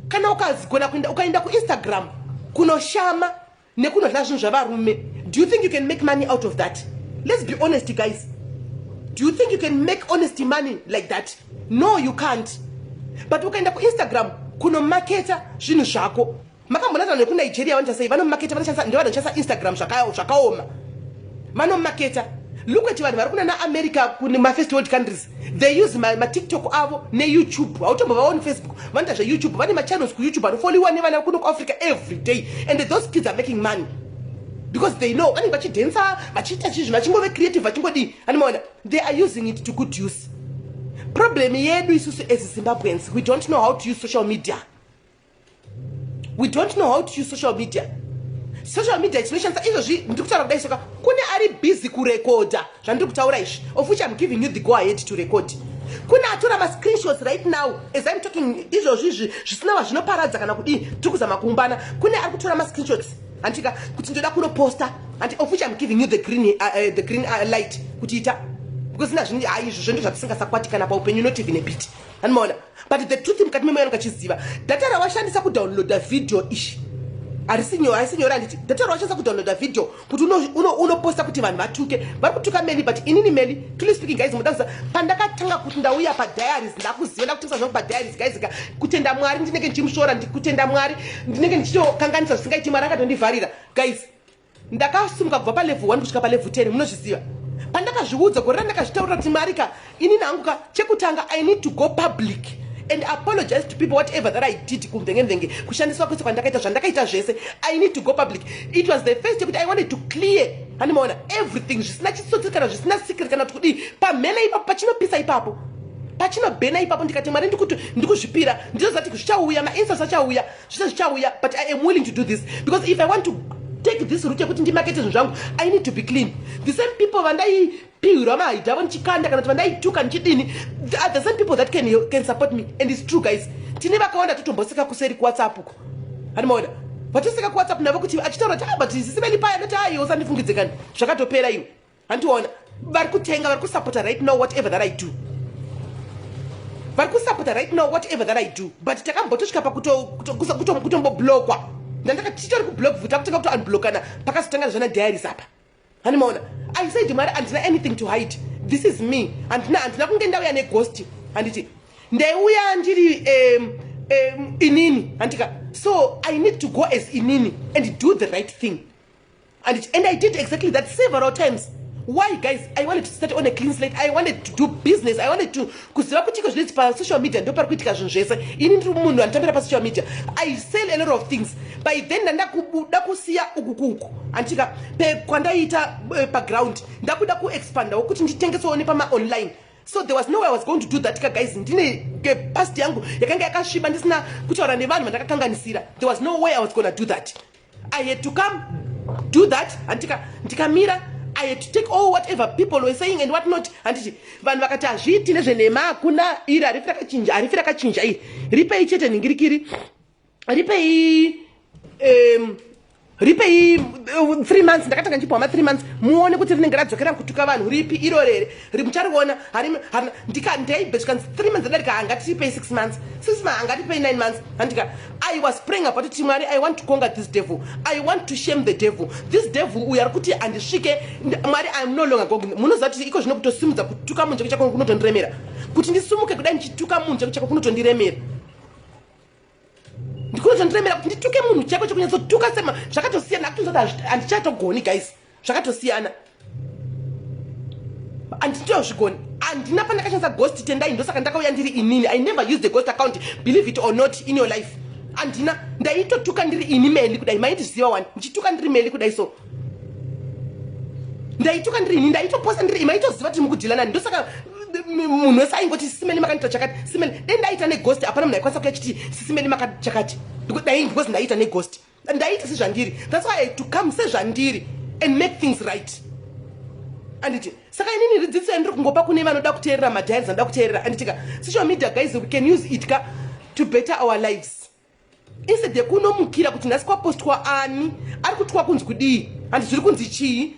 kana ukazigona kuenda, ukaenda kuInstagram kunoshama nekunodya zvinhu zvavarume, do you think you can make money out of that? Let's be honest, guys. Do you think you can make honest money like that? No, you can't. But ukaenda kuInstagram kunomaketa zvinhu zvako, makambona vanhu vekuNigeria vanoita sei? Vanomaketa, vanoshandisa, ndo vanoshandisa Instagram zvakaoma, vanomaketa. Look at vanhu vari kuna naAmerica, kune mafirst world countries, they use maTikTok avo neYouTube. Hautombovaoni Facebook, vanoita zveYouTube. Vane machannels kuYouTube anofollowiwa nevana kuno kuAfrica every day, and those kids are making money because they know vanenge vachidhensa, vachiita chizvi, vachingove creative, vachingodii. Animaona? They are using it to good use. Problem yedu isusu as Zimbabweans, we don't know how to use social media. We don't know how to use social media. Social media tinoshandisa izvozvi, ndiri kutaura kudai, soka kune Vari busy kurekodha zvandiri kutaura izvi, of which I'm giving you the go ahead to record. Kune atora mascreenshots right now as I'm talking izvozvi izvi, zvisina vazvinoparadza kana kudii, tiri kuzama kuumbana. Kune ari kutora mascreenshots, handika, kuti ndoda kunoposta, and of which I'm giving you the green light kuti ita, because na zvini izvo zvendo zvatisingasakwati kana paupenyu, not even a bit, handimaona. But the truth, mukati memweya ungachiziva, data rawashandisa kudownloada video ishi harisi nyore, handiti? Data rawashandisa kudownloada video kuti unoposta kuti vanhu vatuke, vari kutuka Meli. But inini Meli, truly speaking, guys, muda kuziva pandakatanga kuti ndauya padiaries, ndakuziva ndakutengesa zvangu padiaries, guys ka, kutenda Mwari ndinenge ndichimushora, kutenda Mwari ndinenge ndichitokanganisa zvisingaiti, Mwari akatondivharira. Guys, ndakasumuka kubva palevel 1 kusvika palevel 10. Munozviziva pandakazviudza gore randakazvitaurira kuti, "Mwari ka, inini hangu ka, chekutanga I need to go public and apologize to people whatever that I did kumvenge, kushandiswa kwese kwandakaita, zvandakaita zvese, I need to go public." It was the first yekuti I wanted to clear, handimaona, everything zvisina chitsotsi kana zvisina secret kana kuti kudii, pamhene ipapo, pachinopisa ipapo, pachinobhena ipapo. Ndikati, "Mwari, ndikuti ndikuzvipira, ndinoziva kuti zvichauya, mainsults achauya, zvese zvichauya, but I am willing to do this because if I want to take this route yekuti ndimakete zvinhu zvangu, I need to be clean." The same people vandaipihirwa mahaidhi avo ndichikanda kana kuti vandaituka ndichidini are the same people that can support me. And it's true, guys, tine vakawanda totomboseka kuseri kuWhatsApp uko, handimaona, vatoseka kuWhatsApp navo kuti achitaura kuti, "Ah, but sisi Meli paya," ndoti, "Aiwo, usandifungidze kani, zvakatopera iwe." Handiona vari kutenga, vari kusapota right now whatever that I do, vari kusapota right now whatever that I do. But takambotosvika pakutomboblokwa, ndandaka titori kublock futi, takutanga kuto unblockana pakazotanga zvana diaries apa, handimaona. I said, "Mwari, handina anything to hide. This is me. Handina kunge ndauya neghost, handiti? Ndaiuya ndiri inini, handika? So I need to go as inini and do the right thing." And I did exactly that several times. Why, guys? I wanted to start on a clean slate. I wanted to do business. I wanted to kuziva kuti iko zvinetsi pasocial media ndo pari kuitika zvinhu zvese. Ini ndiri munhu anotambira pasocial media. I sell a lot of things. By then ndandakuda kusiya uku kuku, handitika, kwandaiita paground, ndakuda kuexpandawo kuti nditengesewo nepamaonline. So there was no way I was going to do that ka, guys, ndine past yangu yakanga yakasviba, ndisina kutaura nevanhu vandakakanganisira. There was no way I was gonna do that. I had to come do that, handika? Ndikamira. I had to take all whatever people were saying and what not, handiti? Vanhu vakati hazviiti nezvenhema, hakuna iri, harifi rakachinja, harifi rakachinja iri, ripei chete nhingirikiri, ripei 3 months. Ndakatanga ndichipiwa ma3 months, muone kuti rinenge radzokera kutuka vanhu ripi iro rere muchariona. Ndaibhesvika 3 months adarika, hangatipei 6 months, 6 months, hangatipei 9 months, handika? I was praying about it. "Mwari, I want to conquer this devil. I want to shame the devil, this devil uyo ari kuti handisvike. Mwari, I am no longer going." Munoziva kuti iko zvino kutosimudza kutuka munhu chako chako kunotondiremera. Kuti ndisumuke kudai ndichituka munhu chako chako kunotondiremera, ndikunotondiremera kuti ndituke munhu chako chekunyatsotuka sema. Zvakatosiyana, akutonzwa kuti handichatogoni, guys, zvakatosiyana, handitozvigoni. Handina pandakashandisa ghost, tendai. Ndosaka ndakauya ndiri inini. I never used the ghost account, believe it or not, in your life. Handina, ndaitotuka ndiri ini Meli kudai. Maindiziva wani ndichituka ndiri Meli kudai. So ndaituka ndiri ini, ndaitoposta ndiri, maitoziva kuti mukudhila nani. Ndosaka munhu wese aingoti, "Sisi Meli makandiita chakati, Sisi Meli." Dai ndaita neghost, hapana munhu aikwanisa kuya chiti, "Sisi Meli makati chakati." Dai because ndaita neghost, ndaita sezvandiri. That's why I had to come sezvandiri and make things right, anditi? Saka inini ridzidziso yandiri kungopa kune vanoda kuteerera, madiaries anoda kuteerera, anditika, social media, guys, we can use it ka to better our lives instead yekunomukira kuti nhasi kwapostwa ani, ari kutwa kunzi kudii, handi zviri kunzi chii,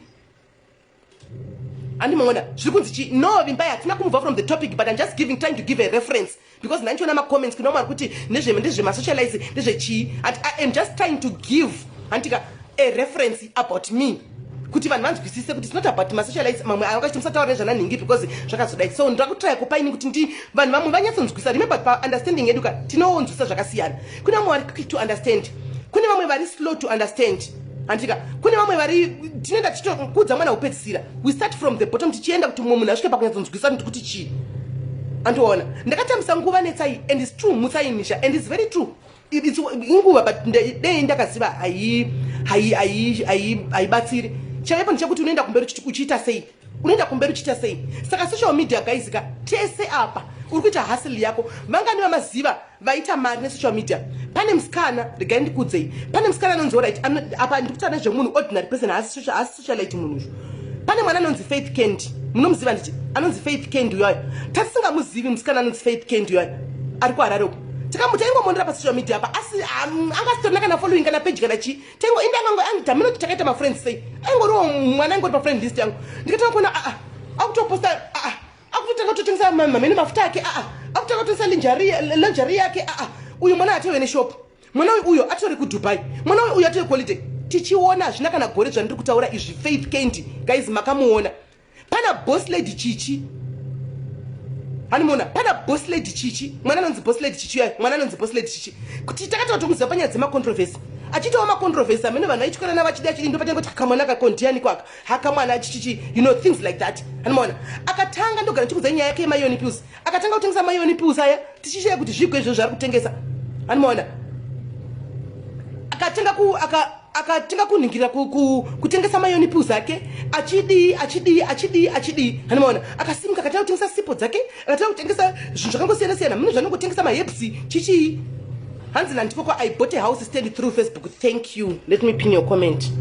handimaona zviri kunzi chii. No, Vimbai, hatina kumove from the topic, but I'm just giving trying to give a reference because ndandichiona macomments kuna umwe ari kuti ndezvemasocialize, ndezvechii, and I am just trying to give, handika, a reference about me kuti vanhu vanzwisise kuti it's not about masocialize. Mamwe akachiti musataura nezvananhingi because zvakazodai. So ndoda kutraya kupaini kuti ndi vanhu vamwe vanyatsonzwisa. Remember, paunderstanding yedu ka, tinoonzwisa zvakasiyana. Kune vamwe vari quick to understand, kune vamwe vari slow to understand, handika? Kune vamwe vari tinoenda tichitokudza mwana kupedzisira. We start from the bottom tichienda kuti mumwe munhu asvike pakunyatsonzwisa kuti chii. Andiona ndakatambisa nguva netsai, and it's true, mutsainisha, and it's very true. It's inguva, but dei ndakaziva haibatsiri. Chaipo ndechekuti unoenda kumberi uchiita sei, unoenda kumberi uchiita sei. Saka social media, guys ka, tese apa uri kuita hustle yako. Vangani vamaziva vaita mari nesocial media? Pane musikana, regai ndikudzei, pane musikana anonzi, alright, apa ndikutaura nezvemunhu, ordinary person, haasi socialite munhu uzvo. Pane mwana anonzi Faith Candy, munomuziva nditi anonzi Faith Candy uyayo. Tatisingamuzivi musikana anonzi Faith Candy uyayo ari kuHarare uko. Takamuti aingomondera pasocial media apa, asi angasitorina kana following kana page kana chii. Taingo inde angango anditamina kuti takaita mafriends sei, aingoriwo mwana aingori pafriend list yangu. Ndikatanga kuona aa akutoposta, aa akutotanga kutotengesa mamene mafuta ake, aa akutanga kutotengesa lingerie yake. Aa uyu mwana atove neshop, mwana uyu uyo atori kuDubai, mwana uyu uyo atori kuholiday. Tichiona hazvina kana gore zvandiri kutaura izvi. Faith Candy, guys, makamuona. Pana Boss Lady Chichi, hanimona? Pana Boss Lady Chichi, mwana anonzi Boss Lady Chichi uyayo, mwana anonzi Boss Lady Chichi, kuti takataura tomuziva panyaya dzemacontroversy, achiitawo macontroversy amene vanhu vaityorana vachidi achidi. Ndopatange kuti kamwana kakondiani kwaka hakamwana chichichi, things like that, hanimona? Akatanga, ndogara ndichikudza nyaya yake yemayoni pills. Akatanga kutengesa mayoni pills aya, tichishaya kuti zvigwe izvozvo zvaari kutengesa, hanimona? Akatenga ku aka akatenga kunhingira kutengesa mayoni pills ake, achidii, achidii, achidii, achidii, hanimona? Akasimuka, akatanga kutengesa sipo dzake, akatanga kutengesa zvinhu zvakangosiyana siyana, mune zvanongotengesa, maherbs, chichii. Hanzi nandikoko, "I bought a house stand through Facebook." Thank you. Let me pin your comment.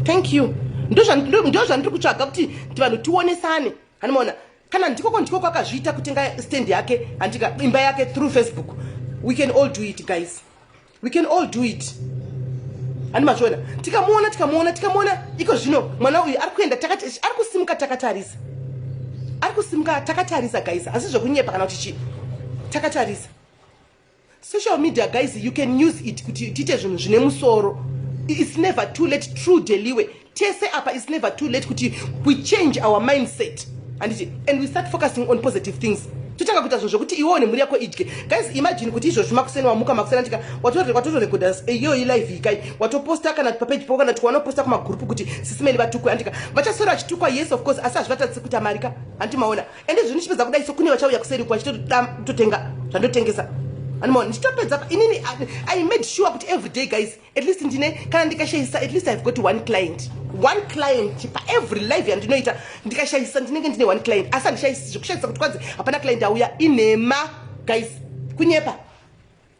Thank you. Ndo zvandiri kutsvaga kuti vanhu tionesane, hanimona? Kana ndikoko, ndikoko akazviita kutenga stand yake, handika, imba yake through Facebook. We can all do it, guys, we can all do it, handi mazviona? Tikamuona, tikamuona, tikamuona iko zvino mwana uyu ari kuenda, ari kusimuka takatarisa, ari kusimuka takatarisa, guys. Asi zvekunyepa kana kuti chii, takatarisa. Social media, guys, you can use it kuti tiite zvinhu zvine musoro. It's never too late. True deliwe tese apa, it's never too late kuti we change our mindset, handiti? And we start focusing on positive things. Totanga kuita zvinhu zvokuti iwewo nemhuri yako idye. Guys, imagine kuti izvozvi makuseni wamuka makuseni, andika, watotorekoda iyoyi live ikai, watoposta kana papeji pako kana kuti wanoposta kumagurupu kuti sisimeni vatukwe, andika? Vachaswera vachitukwa, yes, of course, asi hazvivatadzisi kuita mari ka, handi maona? Ende zvinhu chipedza kudai, so kune vachauya kuseri uku vachitotenga zvandotengesa, handimaona? Ndichitopedza inini, I made sure kuti every day, guys, at least ndine, kana ndikashayisa, at least I've got one client, one client paevery live yandinoita. Ndikashayisa, ndinenge ndine one client, asi handishayisi. Zvekushayisa kuti kwanzi hapana client auya, inhema, guys. Kunyepa,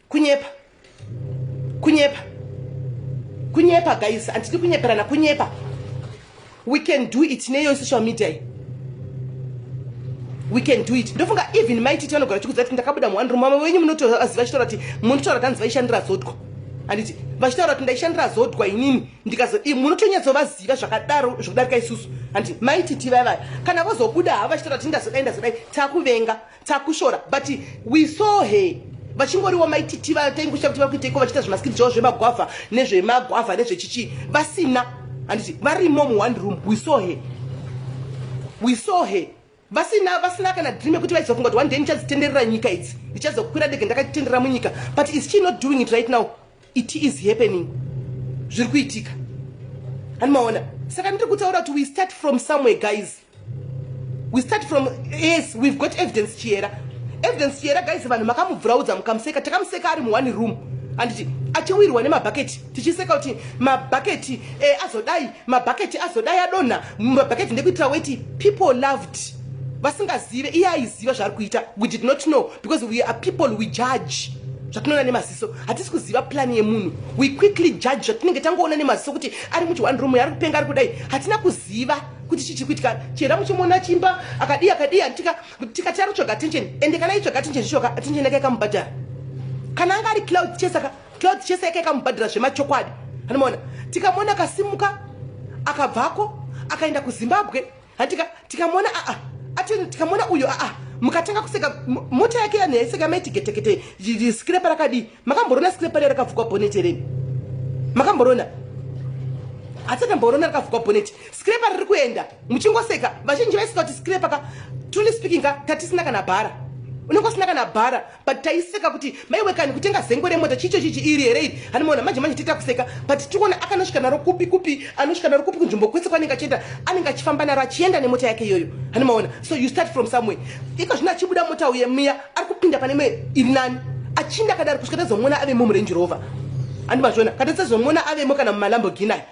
kunyepa, kunyepa, kunyepa, guys. Handidi kunyeperana, kunyepa. We can do it neyo social media iyi, we can do it. Ndofunga even Maititi vanogara chikudza kuti ndakabuda muone room. Vamwe venyu munotoziva chitaura kuti munotaura kuti hanzi vaishandira Zodwa, handiti? Vachitaura kuti ndaishandira Zodwa inini, ndikazo munotonyatsovaziva zvakadaro zvokudarika isusu, handiti? Maititi vaivaya kana vozobuda havo vachitaura kuti ndazodai, ndazodai, takuvenga, takushora. But we saw her vachingoriwo Maititi, vataingusha kuti vari kuiteiko, vachiita zvemaskiri zvavo zvemagwavha, nezvemagwavha, nezvechichi, vasina, handiti? Varimo muone room. We saw her, we saw her vasina kana dream yekuti vaizofunga kuti one day ndichadzitenderera nyika idzi, ndichazokwira ndege ndakatitenderera munyika. But is she not doing it right now? It is happening, zviri kuitika, handimaona? Saka ndiri kutaura kuti we start from somewhere, guys, we start from, yes, we've got Evidence Chiyera. Evidence Chiyera, guys, vanhu makamubvuraudza, mukamuseka. Takamuseka ari muone room, handiti? Achiwirwa nemabhaketi, tichiseka kuti mabhaketi azodai, mabhaketi azodai, adonha mabhaketi ndekuitira weti. People loved vasingazive iye aiziva zvaari kuita. We did not know because we are people, we judge zvatinoona nemaziso. Hatisi kuziva plani yemunhu. We quickly judge zvatinenge tangoona nemaziso kuti ari muchi one room, ari kupenga, ari kudai. Hatina kuziva kuti chii chiri kuitika. Chera muchimuona chimba akadii, akadii, handitika? Tikati ari kutsvaga attention, ende kana aitsvaga attention, zvishoka attention yake yakamubhadhara. Kana anga ari clout chaser ka, clout chaser yake yakamubhadhara zvemachokwadi, anomaona? Tikamuona akasimuka, akabvako, akaenda kuZimbabwe, handika? Tikamuona aa ati, tikamuona uyo aa mukatanga kuseka mota yake yanhu yaiseka maiti getekete, scraper rakadii. Makamborona scraper riya rakavhukwa bonnet reni? Makamborona? Hatisati rakavhukwa bonnet. Scraper riri kuenda, muchingoseka. Vazhinji vaiseka kuti scraper ka. Truly speaking ka, tatisina kana bhara, unenge usina kana bhara, but taiseka kuti maiwekani kutenga zengo remota chicho chichi iri here iri, handimaona? Manje manje tiita kuseka, but tikuona akanosvika naro kupi kupi, anosvika naro kupi, kunzvimbo kwese kwanenge achienda, anenge achifamba naro, achienda nemota yake iyoyo, handimaona? So you start from somewhere. Iko zvino achibuda mota uye miya, ari kupinda pane imwe iri nani, achinda akadaro kusvika tazomuona avemo muRange Rover, handimazviona? Kana tazomuona avemo kana mumaLamborghini aya,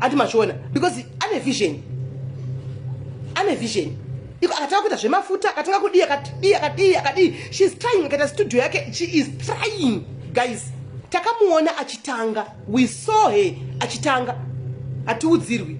handimazviona? Because ane vision, ane vision. Iko akatanga kuita zvemafuta, akatanga kudii, akadii, akadii, akadii. She is trying. Akaita studio yake. She is trying, guys. Takamuona achitanga, we saw her achitanga, hatiudzirwi.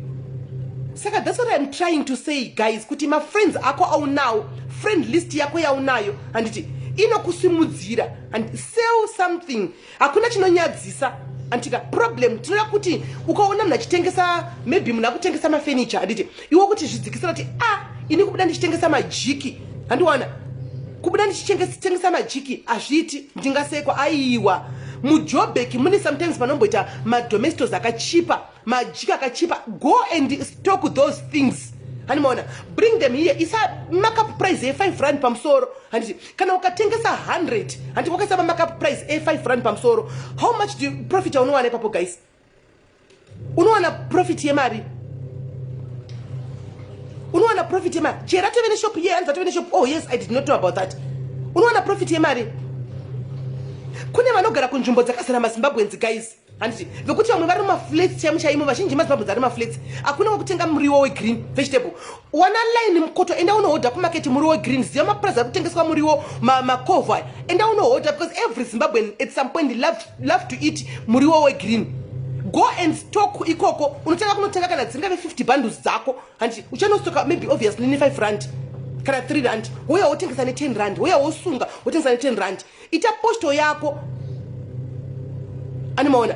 Saka that's what I'm trying to say, guys, kuti mafriends ako aunawo, friend list yako yaunayo, handiti, inokusimudzira. And sell something, hakuna chinonyadzisa, antika. Problem tinoda kuti ukaona munhu achitengesa, maybe munhu akutengesa mafurniture, handiti, iwe kuti zvidzikisira kuti, "A ah, ini kubuda ndichitengesa majiki, handiwana kubuda ndichitengesa majiki, hazviiti, ndingasekwa." Aiwa, muJobek mune sometimes panomboita maDomestos akachipa, majiki akachipa. Go and stock those things, handimaona? Bring them here, isa markup price ye5 rand pamusoro, handiti? Kana ukatengesa 100, handiti, wakaisa mamarkup price e5 rand pamusoro, how much do profit aunowana ipapo, guys? Unowana profit yemari, unowana profit yemari. Chera tove neshop ye, hanzi atove neshop. Oh yes, I did not know about that. Unowana profit yemari. Kune vanogara kunzvimbo dzakazara maZimbabweans, guys, handiti, vekuti vamwe vari mumaflats chaimo chaimo. Vazhinji maZimbabweans ari maflats, hakuna wekutenga muriwo wegreen vegetable. Wana line mukoto, enda unohodha kumaketi muriwo wegreen. Ziva mapurazi ari kutengeswa muriwo, makovha aya, enda unohodha, because every Zimbabwean at some point love to eat muriwo wegreen. Go and stock ikoko. Unotenga, kunotenga kana dzingave 50 bundles dzako, handiti? Uchanostoka maybe obviously ne5 rand kana 3 rand, wouya wotengesa ne10 rand, wouya wosunga wotengesa ne10 rand. Ita posto yako, animaona?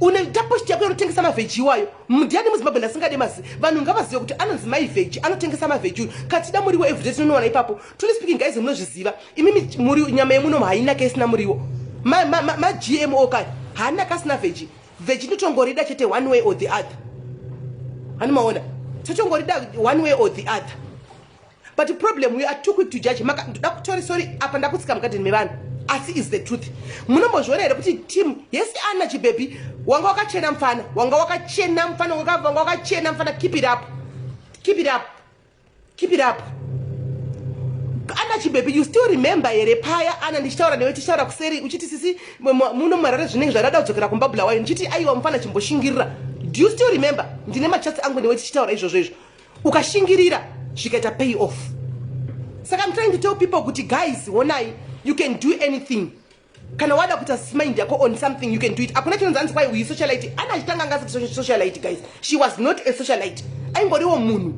Unoita post yako inotengesa mavheji iwayo. Ndiani muZimbabwe ndasingade mazi? Vanhu ngavazive kuti anonzi Mai Vheji, anotengesa mavheji uyu. Katida muriwo everyday, tinonowana ipapo. Truly speaking, guys, munozviziva imimi, nyama yemuno hainaka isina muriwo. MaGMO kaya haanaka asina vheji. Vheji ndotongorida chete, one way or the other, hanimaona? Totongorida one way or the other. But problem, we are too quick to judge. Ndoda kutori, sorry, apa ndakutsika mugadheni mevanhu, asi is the truth. Munombozviona here kuti team yesi ana chibhebhi wanga wakachena mufana, wanga wakachena mufana, wanga wakachena mufana. Keep it up, keep it up, keep it up, Ana Chibhebhi. You still remember here paya, Ana, ndichitaura newe, tichitaura kuseri, uchiti, "Sisi, muno marare zvinenge zvadada kudzokera kumba Bulawayo." Ndichiti, "Aiwa mufana, chimboshingirira." Do you still remember? Ndine machats angu newe tichitaura izvozvo izvo. Ukashingirira, zvikaita pay off. Saka I'm trying to tell people kuti, guys, honai, you can do anything. Kana wada kuita mind yako on something, you can do it. Hakuna chinonzi anzi kwai uyi socialite. Ana achitanga anga asati socialite, guys. She was not a socialite, aingoriwo munhu.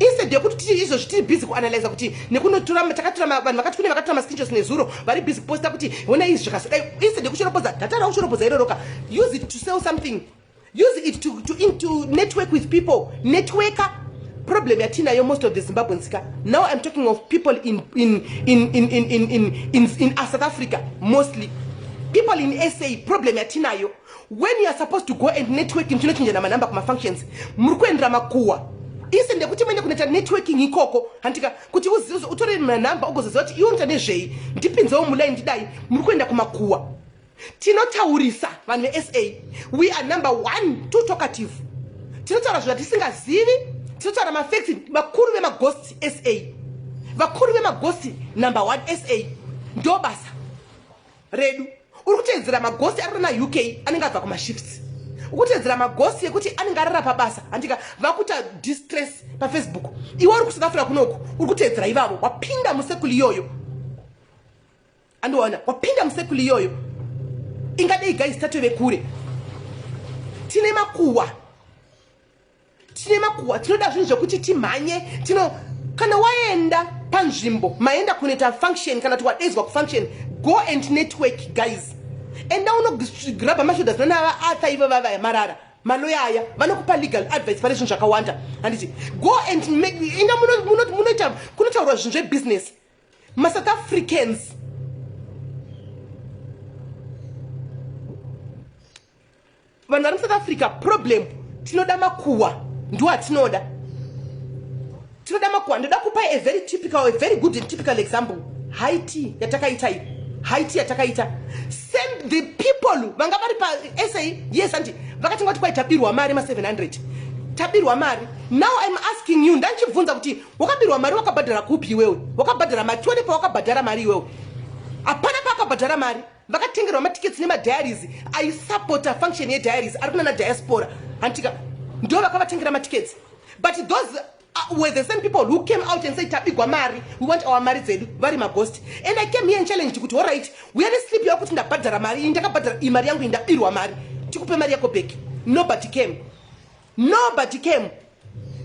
Instead yekuti titi izvozvi tiri busy kuanalyza kuti nekunotora, takatora vanhu vakati, kune vakatora mascreenshots nezuro, vari busy kuposta kuti honai izvi zvakazodai, instead yekushoropodza data rakushoropodza iroroka, use it to sell something, use it to network with people. Networker. Problem yatinayo, most of the Zimbabweans ka, now I'm talking of people in South Africa, mostly people in SA, problem yatinayo, when you are supposed to go and networking, tinochinjana manhamba kumafunctions, muri kuendera makuwa. Ise ndekuti muende kunoita networking ikoko, handika, kuti utore manhamba, ugozoziva kuti iwe unoita nezvei, ndipinzewo muline, ndidai. Muri kuenda kumakuwa. Tinotaurisa vanhu veSA. We are number one, too talkative. Tinotaura zvinhu zvatisingazivi, tinotaura mafacts. Vakuru vemaghost SA, vakuru vemaghost number one SA, ndo basa redu. Uri kuteedzera maghost ari kuna UK, anenge abva kumashifts. Uri kuteedzera maghost ekuti anenge arara pabasa, handika, vakuita distress paFacebook. Iwe uri kuSouth Africa kunoku, uri kuteedzera ivavo. Wapinda mucircle iyoyo, andiona? Wapinda mucircle iyoyo. Ingadei, guys, tatove kure. Tine makuhwa, tine makuhwa. Tinoda zvinhu zvekuti timhanye. Tino kana waenda panzvimbo, maenda kunoita function, kana kuti wadaidzwa kufunction, go and network, guys. Enda unograbha mashoulders nana Arthur ivo vavaya marara maloya aya, vanokupa legal advice pane zvinhu zvakawanda, handiti? Go and make, enda munoita kunotaurwa zvinhu zvebusiness. MaSouth Africans, vanhu vari muSouth Africa, problem tinoda makuhwa, ndo atinoda. Tinoda makuhwa. Ndoda kupai a very typical, a very good and typical example. Haiti yatakaita iyi, haiti yatakaita, send the people vanga vari paSA, yes, andi vakatinga kuti kwai tabirwa mari ma700, tabirwa mari. Now I'm asking you, ndanchibvunza kuti wakabirwa mari, wakabhadhara kupi iwewe? Wakabhadhara mari, tione pawakabhadhara mari iwewe. Hapana paakabhadhara mari. Vakatengerwa matickets nemadiaries aisapota function yediaries ari kunana diaspora, handitika? Ndo vakavatengera matickets. But those were the same people who came out and said, "Tabigwa mari, we want our mari dzedu," vari maghost. And I came here and challenged kuti, "Alright, uya neslip yako kuti ndabhadhara mari iyi, ndakabhadhara iyi mari yangu iyi, ndabirwa mari, tikupe mari yako back." Nobody came. Nobody came.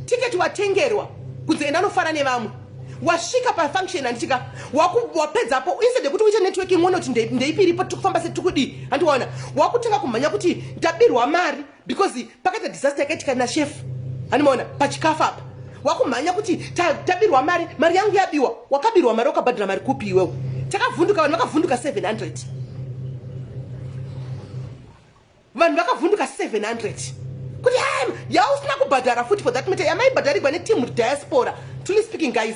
Ticket watengerwa kunzi enda anofara nevamwe. Wasvika pafunction handitika wapedzapo instead yekuti uite networking uone kuti ndeipi iripo tiri kufamba sei tiri kudii handiwaona wakutanga kumhanya kuti ndabirwa mari because pakaita disaster yakaitika nachef handimaona pachikafu apa wakumhanya kuti tabirwa mari mari yangu yabiwa wakabirwa mari wakabhadhara mari kupi iwewe takavhunduka vanhu vakavhunduka 700 vanhu vakavhunduka 700 kuti yausina kubhadhara futi for that matter yamaibhadharigwa neteam diaspora truly speaking guys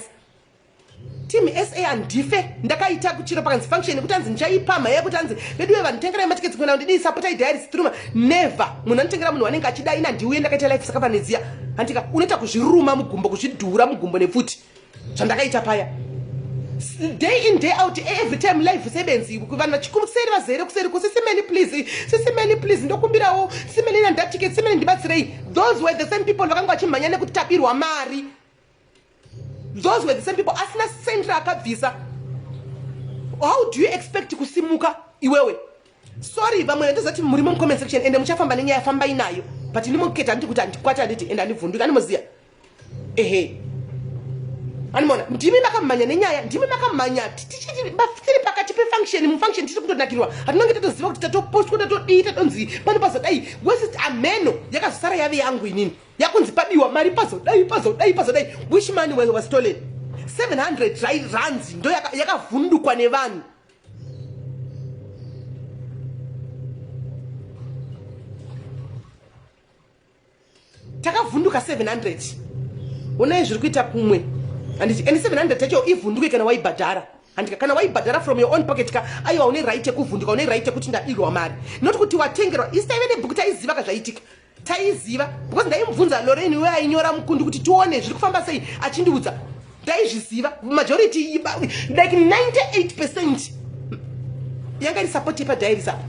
Team SA handife ndakaita kuchiro pakanzi function yekuti anzi ndichaipamha yekuti anzi veduwe vanhu tengerai matiketsi kuenda kundidii sapotai diaries through never munhu anotengera munhu wanenge achida ina ndiuye ndakaita life sakafanedziya handika unoita kuzviruma mugumbo kuzvidhura mugumbo nepfuti zvandakaita paya day in day out every time life sebenzi vanhu vachikuseri vazere kuseri kusisimeni please sisimeni please ndokumbirawo simeni nandatiketi simeni ndibatsirei those were the same people vakanga vachimhanya nekuti tabirwa mari those were the same people asina centre akabvisa how do you expect kusimuka iwewe sorry vamwe ndozati murimo mucomment section ende muchafamba nenyaya fambai nayo but ini muketa handiti kuti handikwati handiti ende handivhunduki animoziya ehe animona ndimi makamhanya nenyaya ndimi makamhanya tiri pakati pefunction mufunction tiri kutonakirwa hatinonge tatoziva kuti tatopostwa tatodii tatonzi pano pazodai wesist ameno yakazosara yave yangu inini yakunzi pabiwa mari pazodai pazodai pazodai which money was stolen 700 rands ndo yakavhundukwa yaka nevanhu takavhunduka 700 onai zviri kuita kumwe handiti and 700 yacho ivhunduke kana waibhadhara handika kana waibhadhara from your own pocket ka aiwa une right yekuvhunduka une right yekuti ndabirwa mari not kuti watengerwa isi taive nebhuku taiziva ka zvaitika taiziva because ndaimubvunza Lorraine uye ainyora mukundu kuti tione zviri kufamba sei achindiudza ndaizviziva majority like 98 percent yanga iri support yepadiaries apa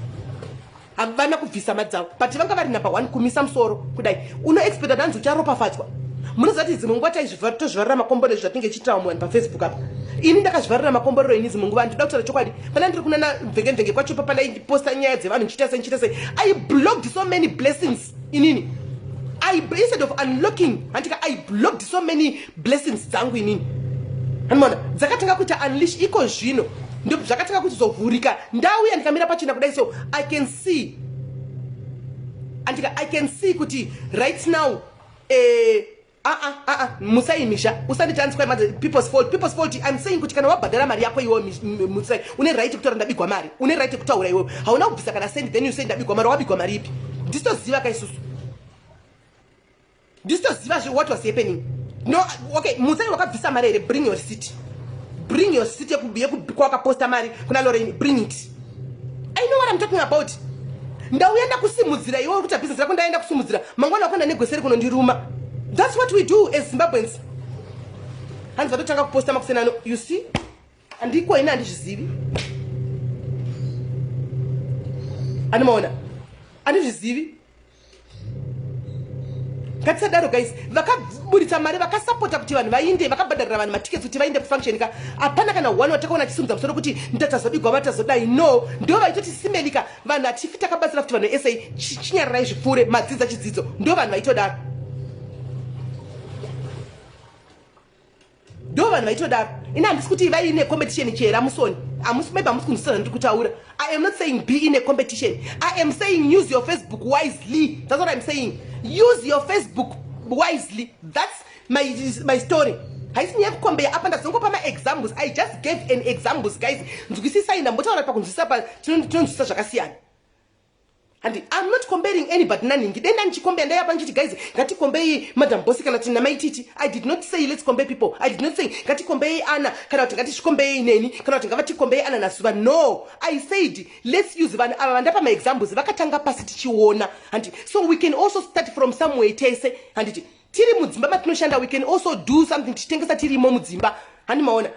havana kubvisa mari dzavo but vanga vari number one kumisa musoro kudai unoexpecta danzi ucharopafadzwa munoziva kuti dzimwe nguva taizvitozvivarira makomborero zvatinge tichiita vamwe vanhu pafacebook apa ini ndakazvivarira makomborero ini dzimwe nguva ndinoda kutaura chokwadi pana ndiri kunana mvenge mvenge kwacho papa ndaiposta nyaya dzevanhu ndichiita sei ndichiita sei i blocked so many blessings inini I, instead of unlocking handika i blocked so many blessings dzangu inini hanimona dzakatanga kuita unleash iko zvino ndo zvakatanga kuzovhurika ndauya ndikamira pachena kudai so i can see andika i can see kuti right now eh, aa ah, aa ah, ah, musai misha usanditi anzi kwai people's fault people's fault i'm saying kuti kana wabhadhara mari yako iwe musai une right kutaura ndabigwa mari une right kutaura iwewe hauna kubvisa kana send then you say ndabigwa mari wabigwa mari ipi ndisitoziva ka isusu ndisitoziva zve what was happening no okay musai wakabvisa mari here bring your receipt bring your receipt yekwakaposta mari kuna lorraine bring it i know what i'm talking about ndauya ndakusimudzira iwe uri kuita business rako ndaenda kusimudzira mangwana wakuenda negweseri kunondiruma that's what we do as zimbabweans hanzi vatotanga kuposta makusenano you see handiko ini handizvizivi animaona handizvizivi ngatisadaro guys vakaburitsa mari vakasapota kuti vanhu vainde vakabhadharira vanhu matickets kuti vainde kufunction ka hapana kana one watakaona achisimudza musoro kuti ndatazobigwa vatazodai no ndo vaitoti simelika vanhu hatifi takabatsira kuti vanhu esa chinyararai zvipfuure madzidza chidzidzo ndo vanhu vaitodaro ndo vanhu vaitodaro ini handisi kuti vaine competition chera musoni hamusi maybe hamusi kunzwisisa zvandiri kutaura i am not saying be in a competition i am saying use your facebook wisely that's what i'm saying use your facebook wisely that's my, my story haisi nyaya yekukombeya apa ndazongopa maexamples i just gave an examples guys nzwisisai ndambotaura pakunzwisisa pa tinonzwisisa zvakasiyana handi i'm not comparing anybody nanhingi dai ndandichikombeya ndaiapa ndichiti guys ngatikombei madam bosi kana kuti namaititi i did not say let's compare people i did not say ngatikombei ana kana kuti ngatizvikombei neni kana kuti ngavatikombei ana nazuva no i said let's use vanhu ava vandapa maexamples vakatanga pasi tichiona handiti so we can also start from somewhere tese handiti tiri mudzimba matinoshanda we can also do something tichitengesa tirimo mudzimba handi maona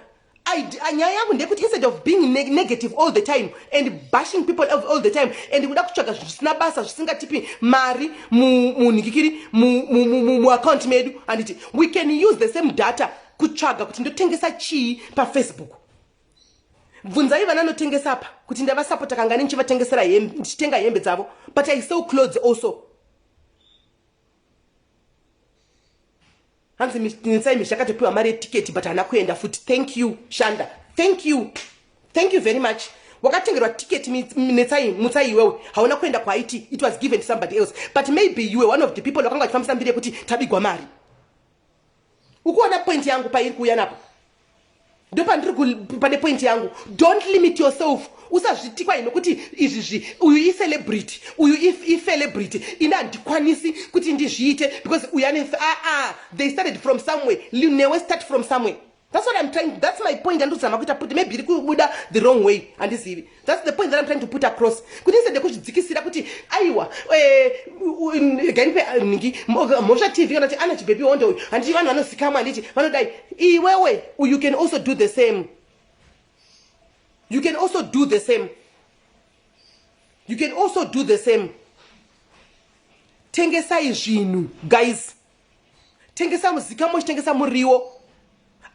nyaya yangu ndeyekuti instead of being negative all the time and bashing people all the time and kuda kutsvaga zvinhu zvisina basa zvisingatipi mari munhikikiri muaccount medu handiti we can use the same data kutsvaga kuti ndotengesa chii pafacebook bvunzai vana anotengesa apa kuti ndavasapota kangani ndichivatengesera hembe ndichitenga hembe dzavo but i sell clothes also. Hanzi Netsai Misha akatopiwa mari yetiketi, but haana kuenda futi. Thank you, Shanda. Thank you, thank you very much. Wakatengerwa tiketi, Netsai Mutsai, iwewe hauna kuenda kuHaiti. It was given to somebody else, but maybe you were one of the people vakanga vachifambisa mbiri yekuti tabigwa mari. Ukuona point yangu pairi kuuya napo? Ndopandiri pane point yangu. Don't limit yourself. Usazvitikwa nokuti izvizvi uyu icelebrity, uyu icelebrity, ini handikwanisi kuti ndizviite because uyu ane. Aa, ah, they started from somewhere. Newe start from somewhere. That's what I'm trying, that's my point. Andikuzama kuita put, maybe iri kubuda the wrong way, handizivi. That's the point that I'm trying to put across, kuti instead yekuzvidzikisira kuti aiwa, gainipe ningi Mhosva TV kana kuti ana Chibhebi Honde uyu, handiti vanhu vanozikamwa, handiti vanodai, iwewe you can also do the same. You can also do the same. You can also do the same. Tengesai zvinhu, guys. Tengesa muzikamo, uchitengesa muriwo.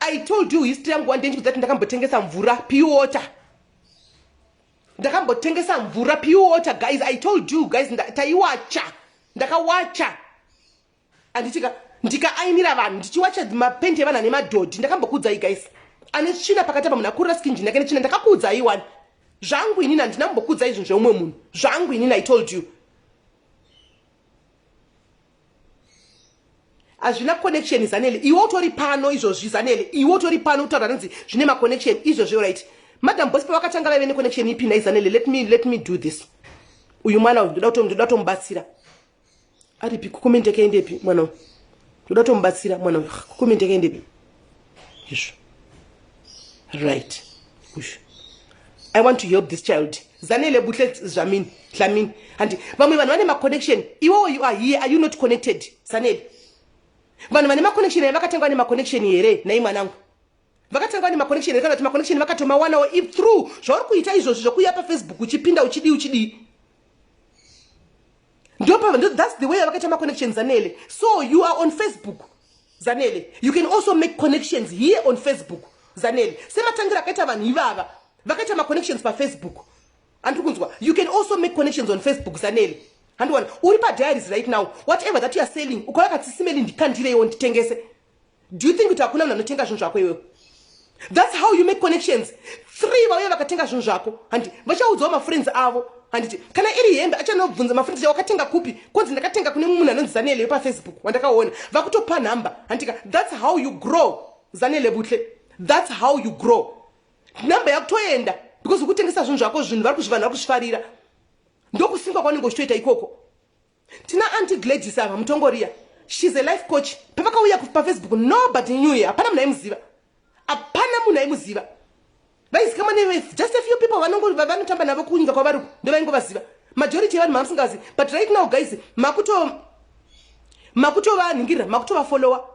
I told you history yangu one day ndikuti ndakambotengesa mvura, pure water. Ndakambotengesa mvura, pure water, guys. I told you guys, taiwacha, ndakawacha, handitika, ndikaainira vanhu, ndichiwacha mapendi evanhu ane madhodhi. Ndakambokuudzai, guys, ane tsvina pakati apa, munhu akurira skinjini yake netsvina. Ndakakuudzai wani zvangu inini, handina kumbokuudzai zvinhu zveumwe munhu zvangu inini. I told you, hazvina connection, Zanele. Iwe utori pano izvozvi, Zanele. Iwe utori pano utaura nanzi zvine maconnection izvozvi. Right, Madam Boss pavakatanga vaive neconnection ipi nhai, Zanele? Let me do this. Uyu mwana uyu ndoda kutomubatsira. Aripi? Kucomment yakaendepi mwana uyu? Ndoda kutomubatsira mwana uyu. Kucomment yakaendepi izvo? Right, uyu, I want to help this child, Zanele Buhle Dlamini. Dlamini, handi vamwe vanhu vane maconnection. Iwewo you are here, are you not connected, Zanele? Vanhu vane maconnection aya vakatanga vane maconnection here nai mwanangu? Vakatanga vane maconnection here, kana kuti maconnection vakatomawanawo through zvauri kuita izvozvi zvokuuya paFacebook uchipinda, uchidii, uchidii? Ndopa, that's the way vakaita maconnections, Zanele. So you are on Facebook, Zanele. You can also make connections here on Facebook, Zanele, sematangira akaita vanhu ivava vakaita maconnections paFacebook. Handiri kunzwa? You can also make connections on Facebook, Zanele. Handiwana uri padiaries right now. Whatever that you are selling, ukauya katsisimeli, ndikandireiwo nditengese. Do you think kuti hakuna munhu anotenga zvinhu zvako iwewe? That's how you make connections. Three vauya vakatenga zvinhu zvako, handi vachaudzawo mafriends avo, handiti? Kana iri hembe, achanobvunza mafriends, "Wakatenga kupi?" Konzi, "Ndakatenga kune munhu anonzi Zanele wepaFacebook wandakaona." Vakutopa nhamba, handika? That's how you grow, Zanele Buhle. That's how you grow. Nhamba yakutoenda because ukutengesa zvinhu zvako, zvinhu vari vanhu vari kuzvifarira. Ndokusimba kwaunenge uchitoita ikoko. Tina Aunty Gladys ava, mutongoriya. She's a life coach. Pavakauya paFacebook, nobody knew her. Hapana munhu aimuziva, hapana munhu aimuziva. Vaizikamwa ne just a few people vanotamba navo kunyika kwavari, ndovaingovaziva. Majority yevanhu mamusingazivi. But right now, guys, makuto makutovanhingirira, makutovafollowa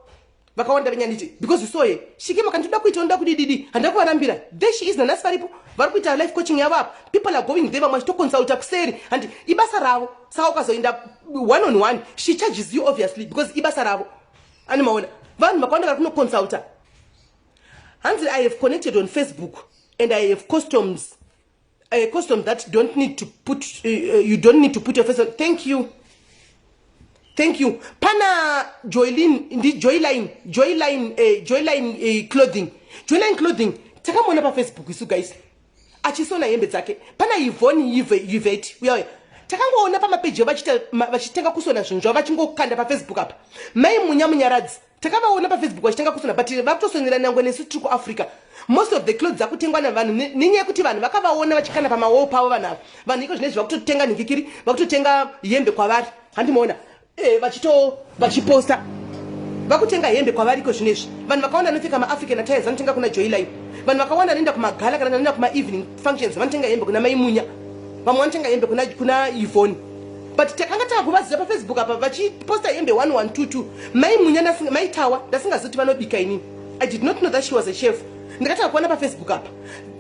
vakawanda venyanditi because soye shike makandoda kuita, ndoda kudididi, handida kuvarambira. There she is, nanhasi varipo, vari kuita life coaching yavo apa. People are going there, vamwe vachitoconsulta kuseri, handi ibasa ravo. Saka ukazoenda one on one, she charges you obviously because ibasa ravo. Ani maona vanhu vakawanda vari kunoconsulta. Hanzi, "I have connected on Facebook and I have customs that don't need to put you don't need to put your face on." Thank you, thank you. Pana Joylin, ndi Joyline, Joyline, Joyline Clothing. Joyline Clothing takamuona paFacebook isu, guys, achisona hembe dzake. Pana Yvonne Yvet uyauya, takangoona pamapeji vachitenga kusona zvinhu zvavo, vachingokanda paFacebook apa. Mai Munya Munyaradzi takavaona paFacebook vachitenga kusona, but vakutosonera nangwe nesu tiri kuAfrica. Most of the clothes dzakutengwa navanhu nenyaya yekuti vanhu vakavaona vachikanda pamawall pavo. Vanhu ava, vanhu iko zvinezvi vakutotenga nhikikiri, vakutotenga hembe kwavari. Handimaona vachito vachiposta, vakutenga hembe kwavari iko zvinezvi. Vanhu vakawanda vanopfeka maAfrican attires vanotenga kuna Joyline. Vanhu vakawanda vanoenda kumagala kana vanoenda kumaevening functions vanotenga hembe kuna Maimunya. Vamwe vanotenga hembe kuna Yvonne, but takanga takuvaziva paFacebook apa vachiposta hembe 1122. Mai Munya, Maitawa, ndasingazivi kuti vanobika inini. I did not know that she was a chef. Ndakatanga kuona paFacebook apa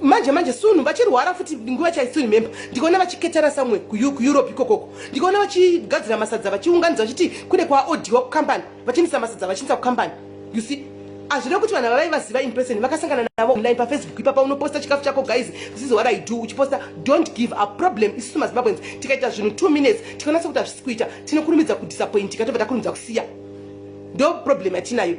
manje manje sunu vachirwara futi nguva chaisuni memba. Ndikaona vachiketara somewhere kuEurope ikokoko, ndikaona vachigadzira masadza, vachiunganidza, vachiti kune kwaodhiwa kukambani, vachiendesa masadza, vachiendesa kukambani. You see, hazvirevi kuti vanhu vavaivaziva in person. Vakasangana navo online paFacebook ipapa. Unoposta chikafu chako, guys, this is what I do, uchiposta. Don't give a problem. Isusu maZimbabweans tikaita zvinhu 2 minutes, tikaona sekuti hazvisi kuita, tinokurumidza kudisappointika, tobva takurumidza kusiya. Ndo problem yatinayo.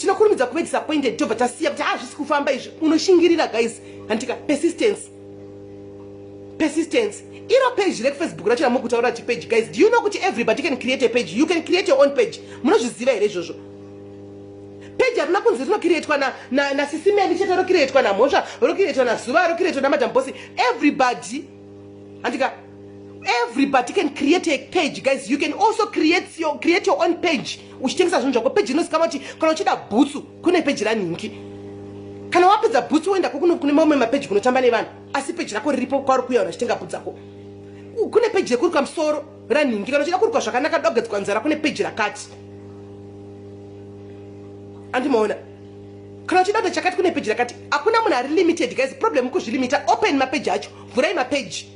Tinokurumidza kuve disappointed, tobva tasiya kuti hazvisi kufamba izvi. Unoshingirira, guys, handika? Persistence, persistence. Iro page rekuFacebook racho ramukutaura kuti page, guys, do you know kuti everybody can create a page? You can create your own page. Munozviziva here izvozvo? Page harina kunzi rinocreatwa nasisimeni chete, rocreatwa namhosva, rocreatwa nazuva, rocreatwa naMadam Boss. Everybody, handika? Everybody can create a page, guys. You can also create your own page uchitengesa zvinhu zvako. Page inozikanwa kuti kana uchida bhutsu, kune page ranhingi. Kana wapedza bhutsu, woendako kune mamwe mapeji kunotamba nevanhu, asi peji rako riripo kwauri kuuya vanhu vachitenga bhutsu dzako. Kune peji rekuruka musoro ranhingi. Kana uchida kurukwa zvakanaka, dogadzwa nzara, kune peji rakati, andimaona? Kana uchida kuita chakati, kune peji rakati. Hakuna munhu ari limited, guys. Problem kuzvilimita. Open mapeji acho, vhurai mapeji.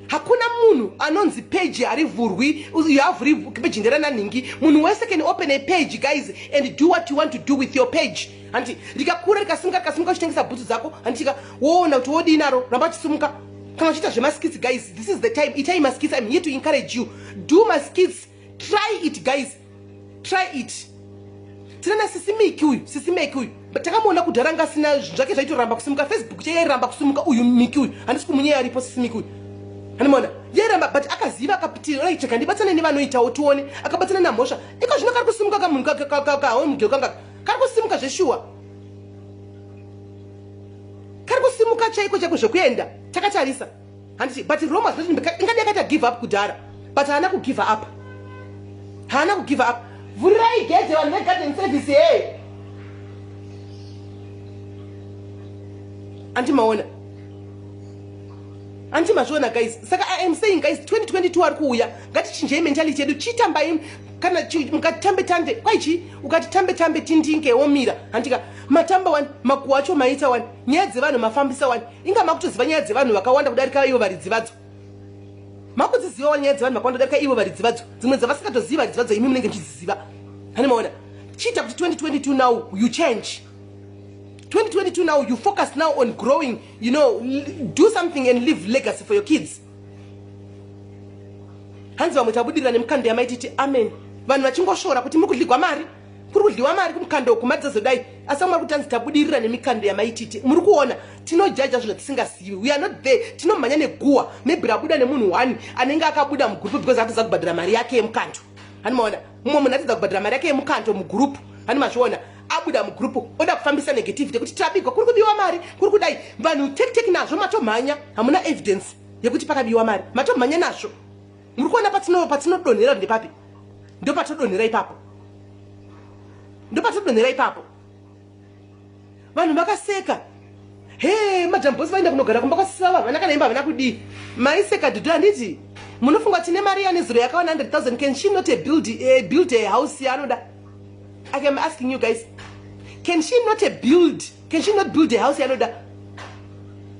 Hakuna munhu anonzi peji harivhurwi, havhuri peji nderananhingi. Munhu wese can open a page, guys, and do what you want to do with your page. Handiti rikakura, rikasimuka, rikasimuka, uchitengesa bhutsu dzako, handitika? Woona kuti wodii naro, ramba uchisimuka. Kana uchiita zvemaskits, guys, this is the time. Itai maskits. I'm here to encourage you. Do maskits, try it, guys, try it. Tinana Sisimiki uyu, Sisimeki uyu, takamuona kudhara nga asina zvake, zvaitoramba kusimuka. Facebook chairamba kusimuka. Uyu Miki uyu, handisi kumunyeya, aripo Sisimiki uyu, handimaona yairamba, but akaziva, akapitira, right, kandibatsane nevanoitawo tione. Akabatsana namhosva. Iko zvino kari kusimuka kamunhu kahomugeo kanga kari kusimuka zveshuwa, kari kusimuka chaiko chaiko zvekuenda takatarisa, handiti? But Roma ingadi akaita give up kudhara, but haana kugive up, haana kugive up. Vhurirai gedhe, vanhu vegarden service. He, andimaona, andi mazviona, guys? Saka I am saying, guys, 2022 ari kuuya, ngatichinjei mentality yedu. Chitambai kana mukati tambe tambe kwaichi, ukati tambe tambe tindinge womira, handika? Matamba wani, makuwa acho maita wani, nyaya dzevanhu mafambisa wani. Inga makutoziva nyaya dzevanhu vakawanda kudarika ivo varidzi vadzo. Makudziziva wani nyaya dzevanhu vakawanda kudarika ivo varidzi vadzo. Dzimwe dzavasingatozivi varidzi vadzo, imi munenge muchidziziva. Hani maona? Chiita kuti 2022 now you change. 2022 now you focus now on growing, do something and leave legacy for your kids. Hanzi vamwe tabudirira nemukando yamaititi. Amen. Vanhu vachingosvora kuti muri kudligwa mari, kuri kudliwa mari kumukando uku, madzazodai, asi vamwe vari kuti hanzi tabudirira nemikando yamaititi. Muri kuona, tinojaja zvinhu zvatisingazivi. We are not there. Tinomhanya neguhwa, maybe rabuda nemunhu one anenge akabuda mugurupu because atadza kubhadhara mari yake yemukando. Hani maona? Mumwe munhu atadza kubhadhara mari yake yemukando mugurupu, hani mazviona? Abuda mugurupu, oda kufambisa negativity kuti tabigwa, kuri kubiwa mari, kuri kudai. Vanhu tek tek nazvo, matomhanya. Hamuna evidence yekuti pakabiwa mari, matomhanya nazvo. Muri kuona patinodonhera ndepapi? Ndo patodonhera ipapo, ndo patodonhera ipapo. Vanhu vakaseka, "He, Madam Boss vaenda kunogara kumba kwasisava, havana kana imba, havana kudii." Maiseka dhudhu, handiti? Munofunga tine mari yanezuro yakawana 100 000? Can she not build a house yaanoda? I am asking you guys, can she not build a house yaanoda?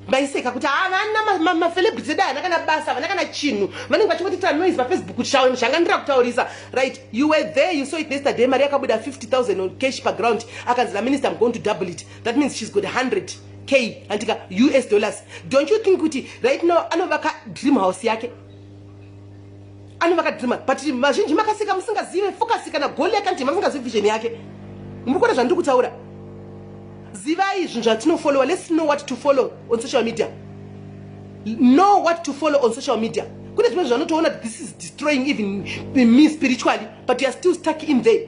Maiseka kuti havana macelebrity edu, havana kana basa, havana kana chinhu, vanenge vachingotitira noise paFacebook, zvanganira kutaurisa. Right, you were there, you saw it yesterday. Mari yakabuda 50 000 on cash paground. Akanzi naminister, "I'm going to double it." That means she's got 100 K, andika, US dollars. Don't you think kuti right now anovaka dream house yake? Anovaka dream. But mazhinji makaseka musingazive focus kana goal yake, andima musingazive vision yake. Muri kuona zvandiri kutaura? Zivai zvinhu zvatinofollowa. Let's know what to follow on social media. Know what to follow on social media. Kune zvimwe zvanotoona, this is destroying even me spiritually, but you are still stuck in there.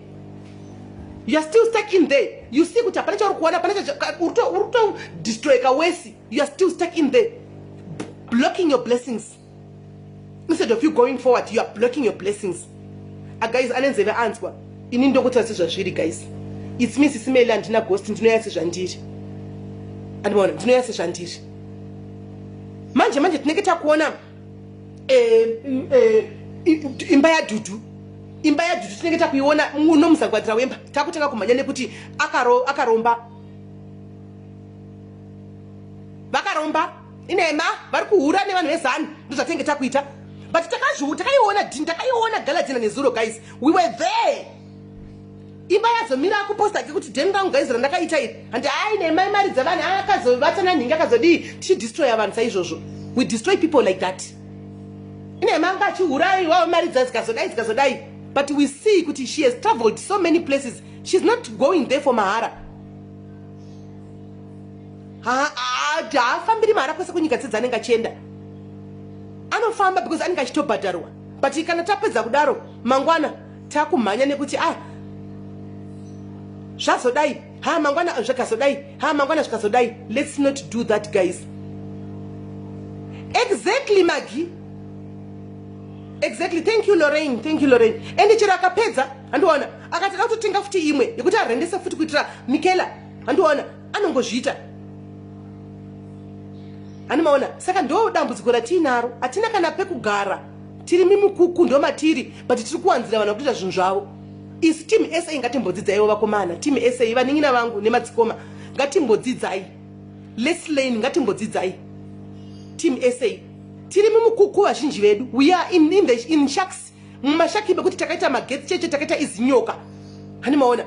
You are still stuck in there. You see kuti hapana chauri kuona, hapana, uri kutodestroyeka wesi. You are still stuck in there, blocking your blessings. Instead of you going forward, you are blocking your blessings. Guys, ane nzeve anzwa. Ini ndokuti sezvazviri, guys, it's me, Sisimeli. Handina ghost, ndinoya sezvandiri. Andimaona, ndinoya sezvandiri. Manje manje tinenge takuona imba yadhudhu, imba yadhudhu tinenge takuiona unomuzangwadira wemba, takutanga kumhanya nekuti akaromba, vakaromba, inema, vari kuhura nevanhu veZANU. Ndozvatinenge takuita. But takaiona, takaiona gala dinner nezuro, guys. We were there. Imba yazomira, akuposta ke kuti den rangu, guys, randakaita iri. Handi ai nema, imari dzevanhu, akazobatana nhingi, akazodii. Tichidestroya vanhu saizvozvo. We destroy people like that. Inema, anga achihura iwawo, mari dzazikazodai, zikazodai. But we see kuti she has traveled so many places. She's not going there for mahara. Haafambiri mahara kwese kunyika dzedzi anenge achienda. Anofamba because anenge achitobhadharwa. But kana tapedza kudaro, mangwana takumhanya nekuti, ah, zvazodai, ha, mangwana zvikazodai, ha, mangwana zvikazodai. Let's not do that, guys. Exactly, Magi, exactly. Thank you, Lorraine. Thank you, Lorraine. Ende chero akapedza, handiona akati ada kutotenga futi imwe yekuti arendese futi kuitira Mikela, handiona anongozviita, handimaona. Saka ndo dambudziko ratiinaro, hatina kana pekugara, tiri mimikuku, ndo matiri, but tiri kuwanzira vanhu vakutoita zvinhu zvavo. Isu team SA ngatimbodzidzaiwo, vakomana. Team SA, vanin'ina vangu nemadzikoma, ngatimbodzidzai. Let's learn, ngatimbodzidzai. Team SA, tiri mumukuku vazhinji vedu. We are in shacks, mumashaki mekuti takaita magetsi cheche, takaita izinyoka, hani maona,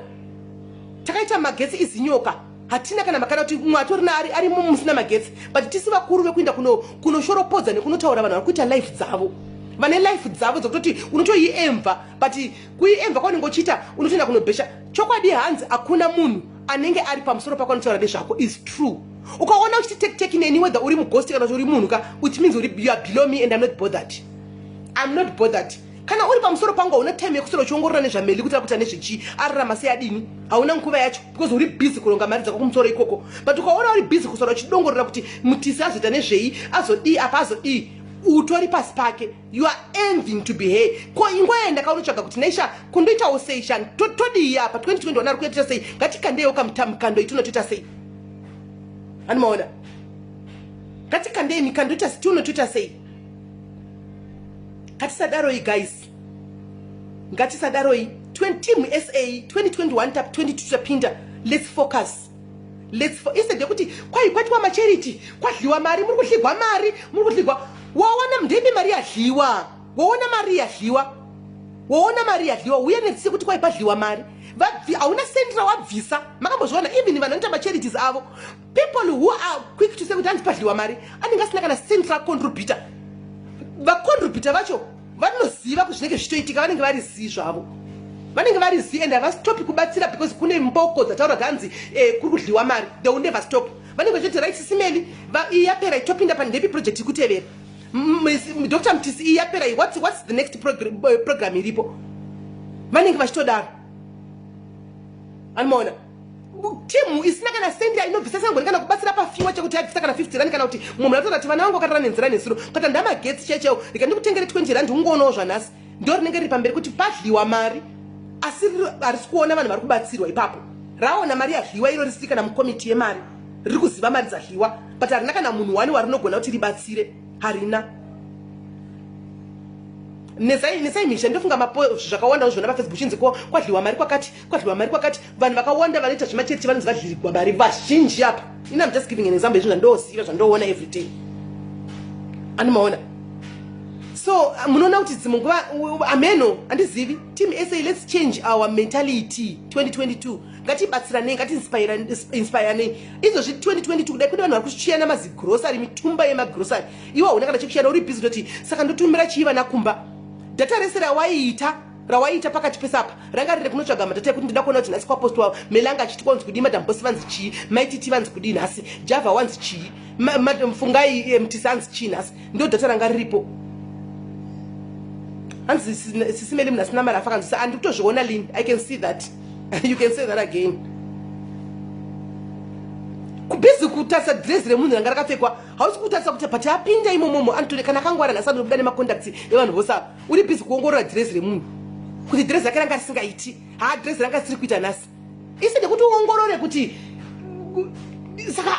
takaita magetsi izinyoka, hatina kana makana kuti mumwe atorina ari musina magetsi. But tisi vakuru vekuenda kunoshoropodza nekunotaura vanhu vari kuita life dzavo, vane life dzavo dzekutoti unotoiemva. But kuiemva kwaunenge uchiita, unotoenda kunobhesha. Chokwadi, hanzi hakuna munhu anenge ari pamusoro pako anotaura nezvako. Is true. Ukaona uchiti take take neni, whether uri mugosti kana kuti uri munhu ka, it means you are below me and I'm not bothered. I'm not bothered. Kana uri pamusoro pangu, hauna time yekuswera uchiongorora nezvaMeli kuti akuita nezvechii, ararama sei, adini. Hauna nguva yacho because uri busy kuronga mari dzako kumusoro ikoko. But ukaona uri busy kuswera uchidongorora kuti Mutisi azoita nezvei, azodii apa, azodii, utori pasi pake. You are envying to be here. Ko ingoenda kaunotsvaga kuti naisha kundoitawo sei, shani, todii apa 2021, ari kuita sei, ngatikandeiwo kamukando itunotoita sei, hani maona, ngatikandei mikando tiunotoita sei. Ngatisadaroi, guys, ngatisadaroi. Team SA, 2021 tap 22 tapinda. Let's focus. Instead yekuti kwai kwaitwa macharity, kwadliwa mari, muri kudligwa mari, muri kudligwa, waona ndeipi mari yadliwa? Waona mari yadliwa? Waona mari yadliwa? Uye nedzisi kuti kwai padliwa mari, hauna sendi rawabvisa. Makambozviona? Even vanhu vanoita macharities avo, people who are quick to say kuti hanzi padliwa mari, anenge asina kana sendi racontributa. Vacontributa vacho vanoziva kuzvinenge zvichitoitika, vanenge vari zii zvavo, vanenge vari zii, and havastopi kubatsira because kune mboko dzataura kuti hanzi kuri kudliwa mari. They will never stop. Vanenge vachiti, "Right, Sis Meli, iyi yapera, itopinda pandepi project ikutevera? Dr Mtisi, iyi yapera, what's the next program iripo?" Vanenge vachitodaro, anomaona. Timu isina kana sendi inobvisa sangoni kana kubatsira pafiwa chekuti abvisa kana 50 rand, kana kuti mumwe munhu atoda kuti vana vangu vakarara nenzira nesuro, kata ndamagetsi chaichaiwo, rika ndikutengere 20 rand ungoonawo zvanhasi. Ndo rinenge riri pamberi kuti padliwa mari, asi harisi kuona vanhu vari kubatsirwa ipapo. Raona mari yadliwa, iro risiri kana mukomiti yemari, riri kuziva mari dzadliwa, but harina kana munhu wani warinogona kuti ribatsire, harina. Nesai mhisha, ndofunga zvakawanda zvona paFacebook chinzi kwadliwa mari kwakati, kwadliwa mari kwakati. Vanhu vakawanda vanoita zvemacharity vanonzi vadlirigwa mari vazhinji apa. Ina, I'm just giving an example yezvinhu zvandosiva, zvandoona everyday, animaona. So munoona kuti dzimwe nguva, ameno, handizivi. Team SA, let's change our mentality. 2022, ngatibatsiranei, ngatiinspiranei. Izvozvi 2022 kudai kune vanhu vari kuchiyana mazigrosari, mitumba yemagrosari, iwe hauna kana chekushiyana, uri busy kutoti saka ndotumira chii vana kumba. Data rese rawaiita pakati pesapa ranga riri kunotsvaga madata ekuti ndida kuona kuti nhasi kwapostwa Melanga achiti kwanzi kudii, Madam Boss vanzi chii, Maititi vanzi kudii nhasi, Java wanzi chii, Fungai Mtisi anzi chii nhasi. Ndo data ranga riripo. Hanzi Sis Meli munhu asina mari afa kanzi andi kutozviona lini. I can see that. You can say that again. Kubusy kutarisa dhirezi remunhu ranga rakapfekwa, hausi kutarisa kuti but apinda imomomo anotore kana akangwara nhasi anobuda nemacontacts evanhu vose ava. Uri busy kuongorora dhirezi remunhu kuti dhirezi rake ranga risingaiti, haa, dhirezi ranga risiri kuita nhasi, instead yekuti uongorore kuti saka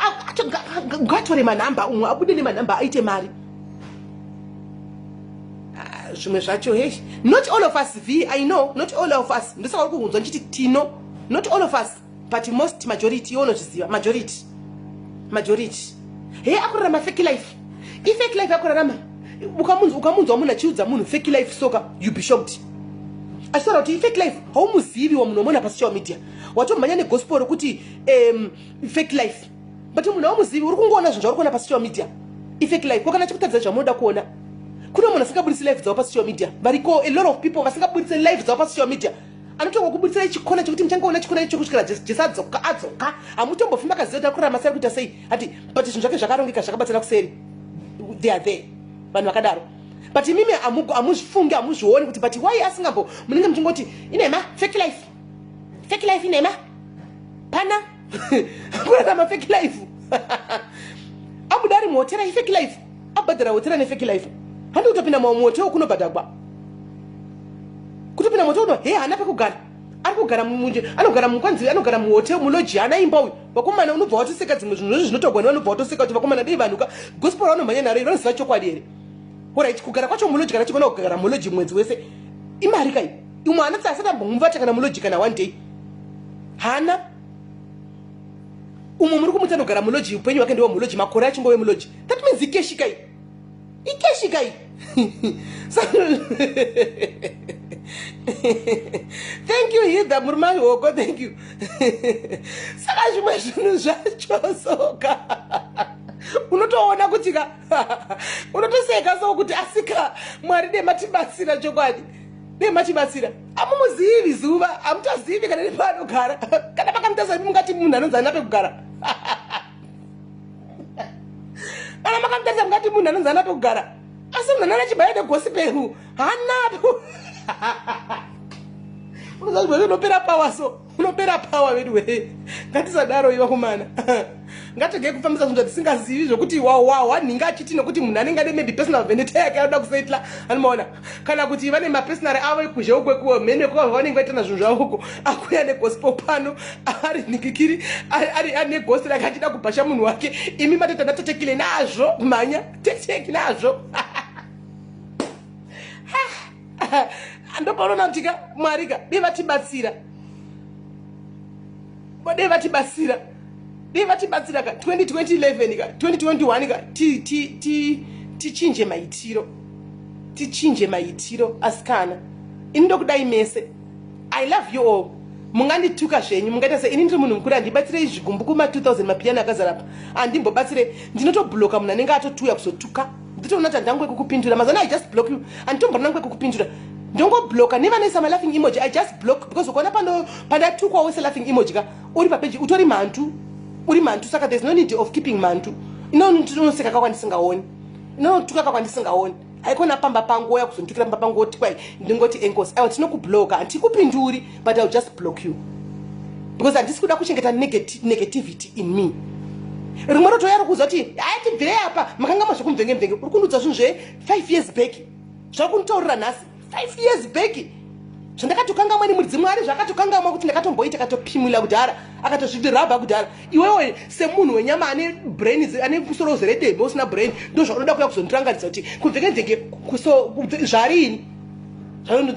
ngatore manhamba, umwe abude nemanhamba aite mari. Ah, zvimwe zvacho, hei, not all of us v I know not all of us. Ndosaka uri kuunzwa ndichiti tino, not all of us, but most, majority, iwe unozviziva, majority, majority, hei, akurarama fake life, ifake life akurarama. Ukamunzwa munhu achiudza munhu fake life soka, you be shocked, achitaura kuti ifake life. Haumuzivi wa munhu wamona pasocial media, watomhanya negospel rekuti fake life, but munhu haumuzivi, uri kungoona zvinhu zvauri kuona pasocial media, ifake life. Kokana chikutaridza zvamunoda kuona. Kune munhu asingabudisi life dzavo pasocial media. Variko a lot of people vasingabudise life dzavo pasocial media. Anotongokubuditsirai chikona chekuti muchangoona chikona icho kusvikira Jesu adzoka adzoka. Hamutombofi makaziva kuti akurarama sei kuita sei. Ati but zvinhu zvake zvakarongeka zvakabatsira kuseri. They are there. Vanhu vakadaro. But imimi hamuzvifungi hamuzvioni kuti but why asingambo munenge muchingoti inhema fake life. Fake life inhema. Pana kurarama fake life. Abuda ari muhotera ifake life. Abhadhara hotera nefake life. Handi kutopinda muhotel kunobhadhagwa. Kutopinda muhotel uno he haana pekugara. Ari kugara munje anogara mukwanzi anogara muhotel mulodge haana imba uyu. Vakomana unobva watoseka dzimwe zvinhu zvose zvinotogwa nevanobva watoseka kuti vakomana dei vanhu ka gospel vanomhanya naro vanoziva chokwadi here. Alright kugara kwacho mulodge kana chigona kugara mulodge mwedzi wese imari kai. Umwe anoti asati ambomuvata kana mulodge kana one day. Hana umwe muri kumuti anogara muloji upenyu hwake ndewe muloji makore achingove muloji that means ikeshi kai ikeshi kai thank you hidha muri mahoko thank you saka zvimwe zvinhu zvacho soka unotoona kuti ka unotoseka so kuti asika mwari dematibatsira chokwadi Dai machibatsira amumuzivi zuva hamutozivi kana nepaanogara kana makamutasa mungati munhu anonzi ana pekugara kana makamutarisa mungati munhu anonzi ana pekugara asi munhu anana chibaya negosiperu hanapo unozaaa unopera pawa so unopera pawa vedu wee ngatisadaro iva kumana ngatigei kufambisa zvinhu zvatisingazivi zvokuti wawanhinga achiti nokuti munhu anenge ane maybe personal vendetta yake anoda kusetla anomaona kana kuti vane mapersonal avo ekuzhe uko ekuwa mhene ekuwa vanenge vaitana zvinhu zvavo uko akuya negospel pano ari nhingikiri ari ane gosi rake achida kubhasha munhu wake imi matotana tetekile nazvo mhanya teteki nazvo ndopanoona kuti ka mwari ka dei vatibatsira dei vatibatsira dei vatibatsira ka 2011 ka 2021 ka tichinje maitiro tichinje maitiro asikana ini ndokudai mese i love you all mungandituka zvenyu mungaita se ini ndiri munhu mukuru handibatsirei zvigumbu kuma 2000 mapiyano akazara apa handimbobatsire ndinotobloka munhu anenge atotuya kuzotuka nditoona kuti handanguve kukupindura mazana i just block you handitomborina nguve kukupindura ndongobloka nevanoisa malaughing emoji i just block because ukaona pano pandatukwa wese laughing emoji ka uri papeji utori mhantu uri mhantu saka there's no need of keeping mhantu inonoseka ka kwandisingaoni inotuka ka kwandisingaoni haikona pamba pangu woya kuzonditukira pamba pangu woti kwai ndingoti enkosi aiwa tinokubloka handikupinduri but ill just block you because handisi kuda kuchengeta negativity in me rimwe rotouya rokuudza kuti haya tibvirei apa makanga mazvekumvenge mvenge uri kundiudza zvinhu zve 5 years back zvauri kunditaurira nhasi 5 years back zvandakatokangamwa nemuridzi mwari zvakatokangamwa kuti ndakatomboita akatopimula kudhara akatozvidirabha kudhara iwewe semunhu wenyama ane brain ane musoro uzere dembe usina brain ndozvaunoda kuya kuzondirangaridza kuti kumvengenzenge zvariini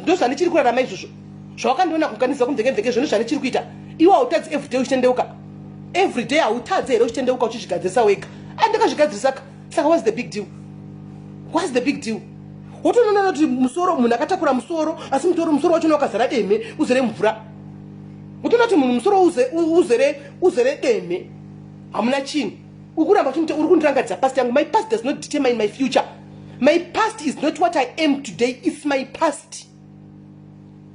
ndozvandichiri kurarama izvozvo zvawakandiona kukanisa kumvengenzenge zvinhu zvandichiri kuita iwe hautadzi everyday uchitendeuka everyday hautadzi here uchitendeuka uchizvigadzirisa wega andakazvigadzirisa ka saka what's the big deal what's the big deal wotonoona kuti musoro munhu akatakura musoro asi mutoro musoro wacho wakazara deme uzere mvura wotoona kuti munhu musoro uzere uzere deme hamuna chinhu ukuramba uchinti uri kundirangaridza past yangu my past does not determine my future my past is not what i am today it's my past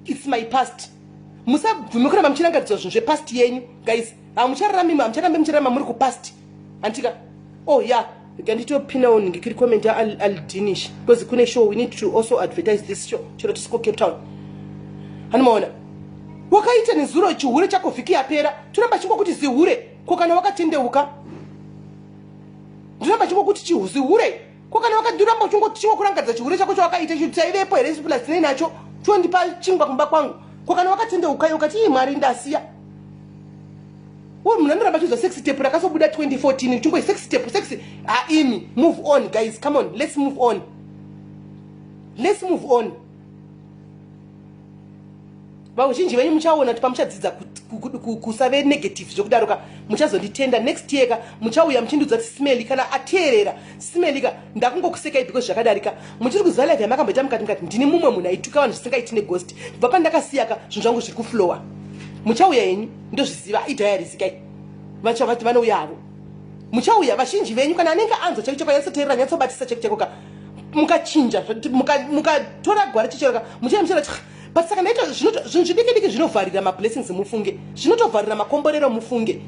it's my past musabvume kuramba muchirangaridzwa zvinhu zvepast yenyu guys hamuchararami hamucharambe muchirarama muri kupast antika oh yeah nganditopinawo ndikiri comment yaaldinish because kune show we need to also advertise this show chero tisiko cape town hanimaona wakaita nezuro chihure chako vhiki yapera toramba chingokuti zihure ko kana wakatendeuka ndoramba chingokuti chizihure ko kana wakandoramba uchingokurangaridza chihure chako chawakaita chaivepo here plus tinei nacho chondipa chingwa kumba kwangu ko kana wakatendeuka ukati ii mwari ndasiya uyu munhu anoramba achiudza sex tape rakasobuda 2014 chingoi sex tape sex haimi move on guys come on let's move on let's move on vazhinji venyu muchaona kuti pamuchadzidza kusave negative zvekudaro ka muchazonditenda next year ka muchauya muchindiudza kuti smeli kana ateerera smeli ka ndakungokusekai because zvakadarika muchiri kuziva life yamakamboita mukati mukati ndini mumwe munhu aituka vanhu zvisingaiti neghost kubva pandakasiya ka zvinhu zvangu zviri kuflowa muchauya henyu ndozviziva idiaries kai vachavati vanouya havo muchauya vazhinji venyu kana anenge anzwa chako chako anyatsoteerera anyatsobatisa chako chako ka Mukachinja, mukatora gwara chichereka, muchee muchera, but saka ndaita zvinhu zvidiki diki zvinovharira mablessings mufunge, zvinotovharira makomborero mufunge,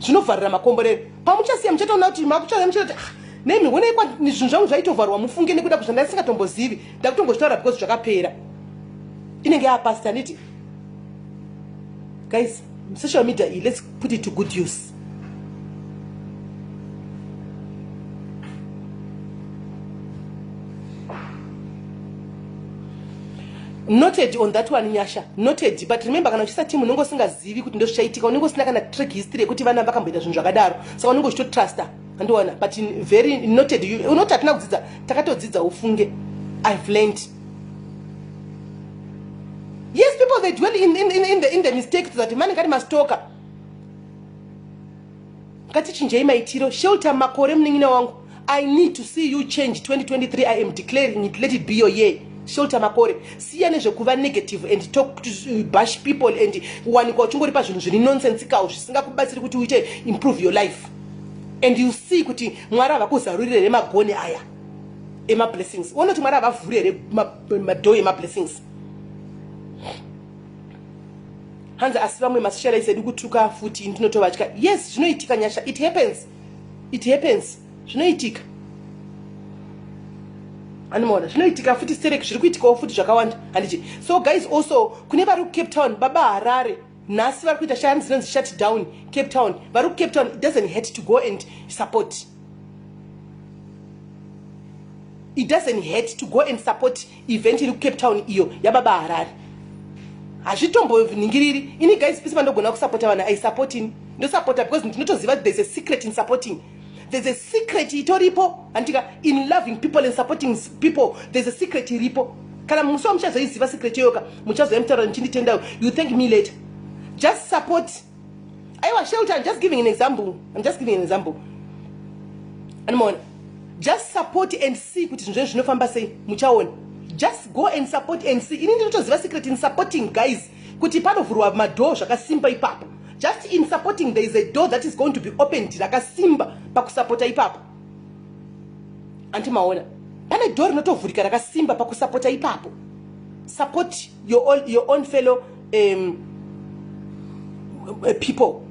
zvinovharira makomborero. Pamuchasiya muchatoona kuti makuchaya, muchati, ah, nemi honai zvinhu zvangu zvaitovharwa mufunge nekuda kuzvandaisingatombozvivi. Ndakutongozvitaura because zvakapera, inenge yapast, handiti? Guys, social media iyi, let's put it to good use. Noted on that one, Nyasha, noted. But remember, kana uchisa team unenge usingazivi kuti ndozvichaitika, unenge usina kana track history yekuti vana vakamboita zvinhu zvakadaro, saka unenge uchitotrusta, andiona? But very noted. Unoti hatina kudzidza, takatodzidza ufunge. I've learned. Yes, people, they dwell in the mistake that mani ngati mastoka. Ngatichinjei maitiro. Shelter Makore, munin'ina wangu, I need to see you change 2023. I am declaring it, let it be your year. Shelter Makore, siya nezvekuva negative and talk to bash people and wanikwa uchingori pazvinhu zviri nonsensical zvisingakubatsiri kuti uite improve your life. And you see kuti Mwari havakuzarurire here magoni aya emablessings? Uone kuti Mwari havavhuri here madoor emablessings? Hanzi asi vamwe masocialites edu kutuka futi, ndinotovatya. Yes, zvinoitika, Nyasha, it happens, it happens, zvinoitika. Anomaona zvinoitika futi sterek, zviri kuitikawo futi zvakawanda, handiti? So guys, also kune vari kuCape Town, Baba Harare nhasi vari kuita shani dzinonzi shut down Cape Town. Vari kuCape Town, it doesn't hurt to go and support. It doesn't hurt to go and support event iri kuCape Town iyo yaBaba Harare. Hazvitomboningiriri. Ini guys, pisi pandogona kusapota vanhu, I support. Ini ndosapota because ndinotoziva there's a secret in supporting. There's a secret itoripo, handika? In loving people and supporting people, there's a secret iripo. Kana musi wamuchazoiziva secret iyoka, muchazoyamutaura muchinditenda. You thank me later. Just support. Aiwa, Shelter, I'm just giving an example, I'm just giving an example. Anomaona, just support and see kuti zvinhu zvenyu zvinofamba sei. Muchaona. Just go and support and see. Ini ndinotoziva secret in supporting, guys, kuti panovhurwa madoor zvakasimba ipapo. Just in supporting, there is a door that is going to be opened rakasimba pakusapota ipapo. Antimaona, pane door rinotovhurika rakasimba pakusapota ipapo. Support your own fellow people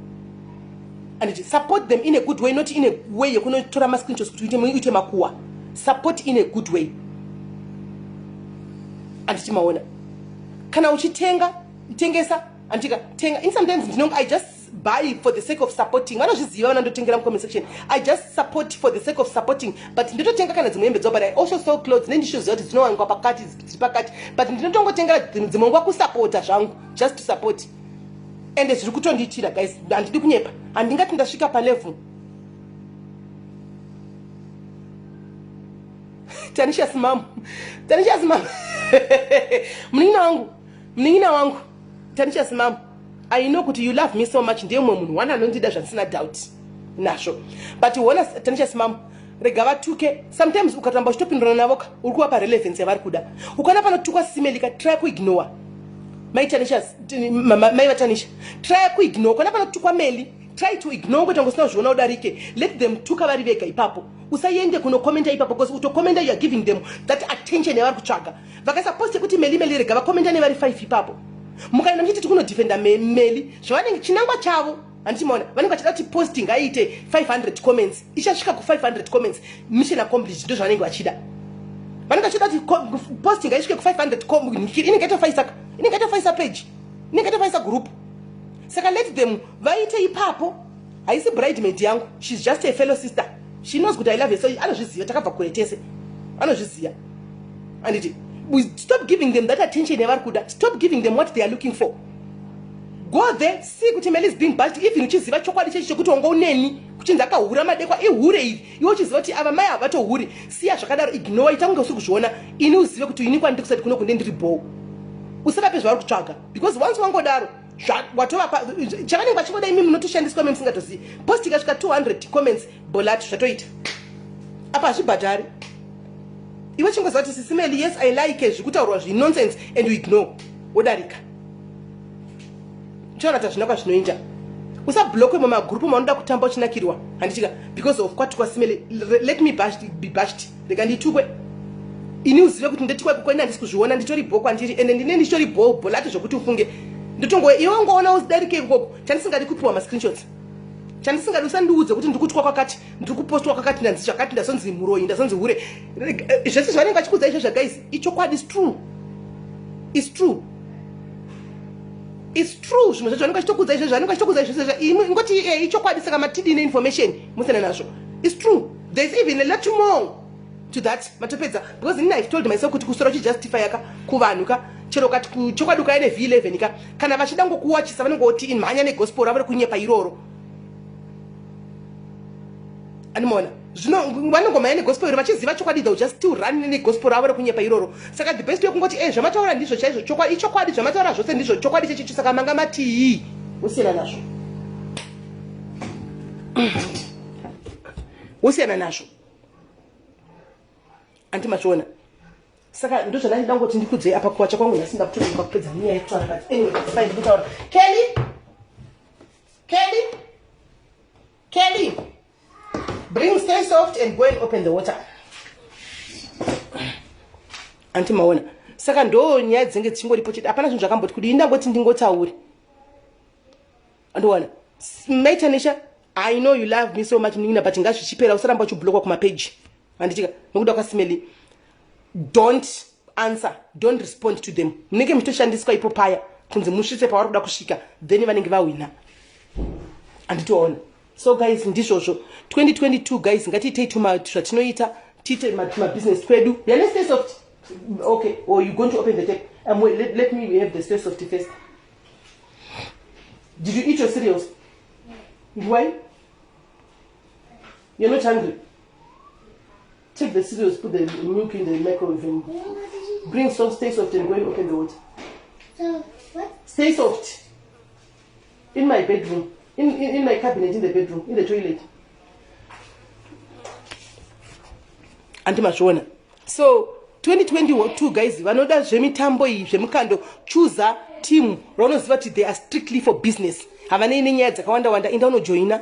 and support them in a good way, not in a way yekunotora mascreenshots kuti uite makuwa. Support in a good way, anditi maona? Kana uchitenga, tengesa, andika? Tenga. In sometimes ndinonga I just buy for the sake of supporting. Vanozviziva vanandotengera mucomment section. I just support for the sake of supporting, but ndinototenga kana dzimwe hembe dzavo. But I also sell clothes, nendishoziva kuti dzinowanikwa pakati, dziri pakati, but ndinotongotengera dzimwe nguva kusapota zvangu, just to support. Ende zviri kutondiitira, guys, handidi kunyepa. Handingati ndasvika palevel. Tanisha simamu, Tanisha simamu, munin'ina wangu, munin'ina wangu Tanisha simamu, I know kuti you love me so much. Ndiye mumwe munhu one anondida zvandisina doubt nazvo. But wona, Tanisha simamu, rega vatuke. Sometimes ukatoramba uchitopindurana navo ka, uri kuvapa relevance yavari kuda. Ukaona panotukwa Simelika, try kuignore. Mai Tanisha, mai vaTanisha, try kuignore. Ukaona panotukwa Meli, try to ignore, kwete ngosina kuzviona udarike. Let them tuka vari vega ipapo. Usaende kunokomenta ipapo, because utokomenta, you are giving them that attention yavari kutsvaga. Vakaisa post yekuti Meli, Meli, rega vakomenta nevari 5 ipapo. Mukaenda muchiti tikunodefenda Meli, zvavanenge chinangwa chavo, handichimaona, vanenge vachida kuti post ngaiite 500 comments. Ichasvika ku500 comments, mission accomplished. Ndo zvavanenge vachida. Vanenge vachida kuti post ngaisvike ku500, inenge yatofaisa, inenge yatofaisa page, inenge yatofaisa group. Saka let them vaite ipapo. Haisi bridemaid yangu, she's just a fellow sister. She knows kuti I love her, so anozviziva. Takabva kure tese, anozviziva, anditi? Stop giving them that attention yavari kuda. Stop giving them what they are looking for. Go there, see kuti Mel is being bashed, even uchiziva chokwadi chechi chekuti wanga uneni kuchinzi akahura madekwa, ihure iri. Iwe uchiziva kuti ava mai havatohuri, siya zvakadaro, ignore, ita kunge usiri kuzviona. Ini uzive kuti ini kwandiri kusati kuno kunde ndiri bho. Usavape zvavari kutsvaga, because once wangodaro, watovapa chavanenge vachingoda. Imi munotoshandiswa imi musingatozivi. Post ikasvika 200 comments, bolat, zvatoita apa, hazvibhadhari. Iwe chingoziva kuti sisimeli, yes, I like zvikutaurwa zvinonsense, and you ignore, wodarika. Uchaona kuti hazvina kwazvinoenda. Usablokwe mumagurupu maunoda kutamba uchinakirwa, handitika? Because of kwatukwa Simeli, let me bashed, be bashed. Rega nditukwe. Ini uzive kuti ndotikwa ikoko, ini handisi kuzviona, nditori bho kwandiri, ende ndine ndichitori bho bho lati zvokuti ufunge ndotongo iwe ungoona udarike ikoko. Chandisingadi kupiwa mascreenshots, chandisingadi usandiudze kuti ndiri kutukwa kwakati, ndiri kupostwa kwakati, ndanzi zvakati, ndazonzi muroyi, ndazonzi hure. Zvese zvavanenge vachikuudza izvozvo guys, ichokwadi, is true, is true, is true. Zvimwe zvacho vanenge vachitokuudza izvozvo, vanenge vachitokuudza izvozvo, ingoti ichokwadi. Saka matidi neinformation musina nazvo, is true. There is even a lot more to that. Matopedza, because inini I've told myself kuti kusora uchijustify ka kuvanhu ka, chero ukati kuchokwadi ukaya nev11 ka, kana vachida ngokuwachisa vanongoti imhanya negospel ravo rekunyepa iroro. Animona zvino vanongomhanya negospel iro vachiziva chokwadi, they'll just still run negospel ravo rekunyepa iroro. Saka the best wekungoti zvamataura ndizvo chaizvo, chokwadi, ichokwadi, zvamataura zvose ndizvo chokwadi chechicho. Saka manga matii? Wosiyana nazvo, wosiyana nazvo. Anti machiona? Saka ndo zvandandida ngoti ndikudzei apa. Kuwacha kwangu nhasi ndakutonoka kupedza nyaya yekutaura, but anyway, it's fine, ndikutaura. Kelly, Kelly, Kelly, bring Stay Soft and go and open the water. Anti maona? Saka ndo nyaya dzinenge dzichingoripo chete, hapana zvinhu zvakamboti kudi. Indangoti ndingotauri. Andiwana maitanisha, I know you love me so much, nina, but ngazvichipera. Usaramba uchiblokwa kumapeji, handitika? Nokuda kwasimeli, don't answer, don't respond to them. Munenge muchitoshandiswa ipo paya kunzi musvitse pavari kuda kusvika, then vanenge vahwina. Handitoona. So guys, ndizvozvo. 2022 guys, ngatiitei zvatinoita, tiite tumabusiness twedu. Yane Stay Soft, okay, or you going to open the tap? Wait, let me have the Stay Soft first. Did you eat your cereals? Why you're not hungry? Take the cereals, put the milk in the microwave and bring some Stay Soft and go and open the water. So, what? Stay Soft in my bedroom, in my cabinet in the bedroom, in the toilet. Anti mazviona? So 2022 guys, vanoda zvemitambo iyi, zvemukando, chuza team raunoziva kuti they are strictly for business, havanei nenyaya dzakawanda wanda. Inda unojoina,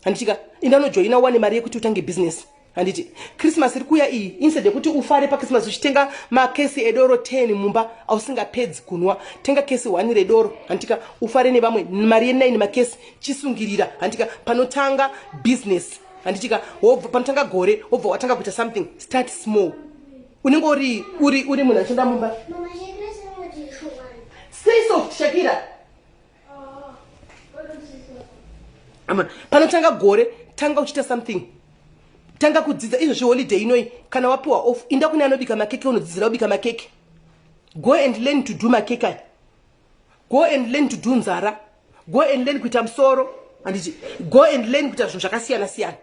handitika? Inda unojoina, uwane mari yekuti utange business, handiti? Christmas iri kuuya iyi, instead yekuti ufare paChristmas uchitenga makesi edoro 10 mumba ausingapedzi kunwa, tenga kesi 1 redoro, handitika? Ufare nevamwe. Mari ye9 makesi chisungirira, handitika? Panotanga business, handitika? Panotanga gore wobva watanga kuita something. Start small. Unenge uri munhu achienda mumba. Mama, Shakira said what? Stay Soft, Shakira. Oh, what is this? Ama panotanga gore, tanga uchiita something, tanga kudzidza izvozvi. Holiday inoi, kana wapiwa off, inda kune anobika makeke, unodzidzira kubika makeke. Go and learn to do makeke aya. Go and learn to do nzara. Go and learn kuita musoro, handiti? Go and learn kuita zvinhu zvakasiyana siyana.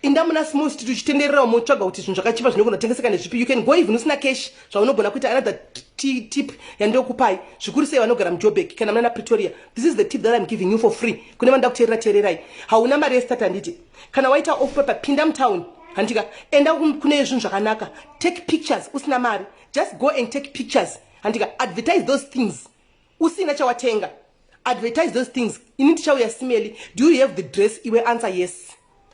Inda muna Small Street uchitenderera, mutsvaga kuti zvinhu zvakachipa zvinogona kutengeseka nezvipi. You can go even usina cash. Zvaunogona kuita, another tip yandokupai, zvikuru sei vanogara muJoburg kana muna Pretoria, this is the tip that I'm giving you for free. Kune vanoda kuteerera, teererai. Hauna mari yestart, handiti? Kana waita off paper, pinda mutown, handika? Enda kune zvinhu zvakanaka, take pictures usina mari. Just go and take pictures, handika? Advertise those things usina chawatenga. Advertise those things. Ini ndichauya, Simeli, do you have the dress? Iwe answer yes.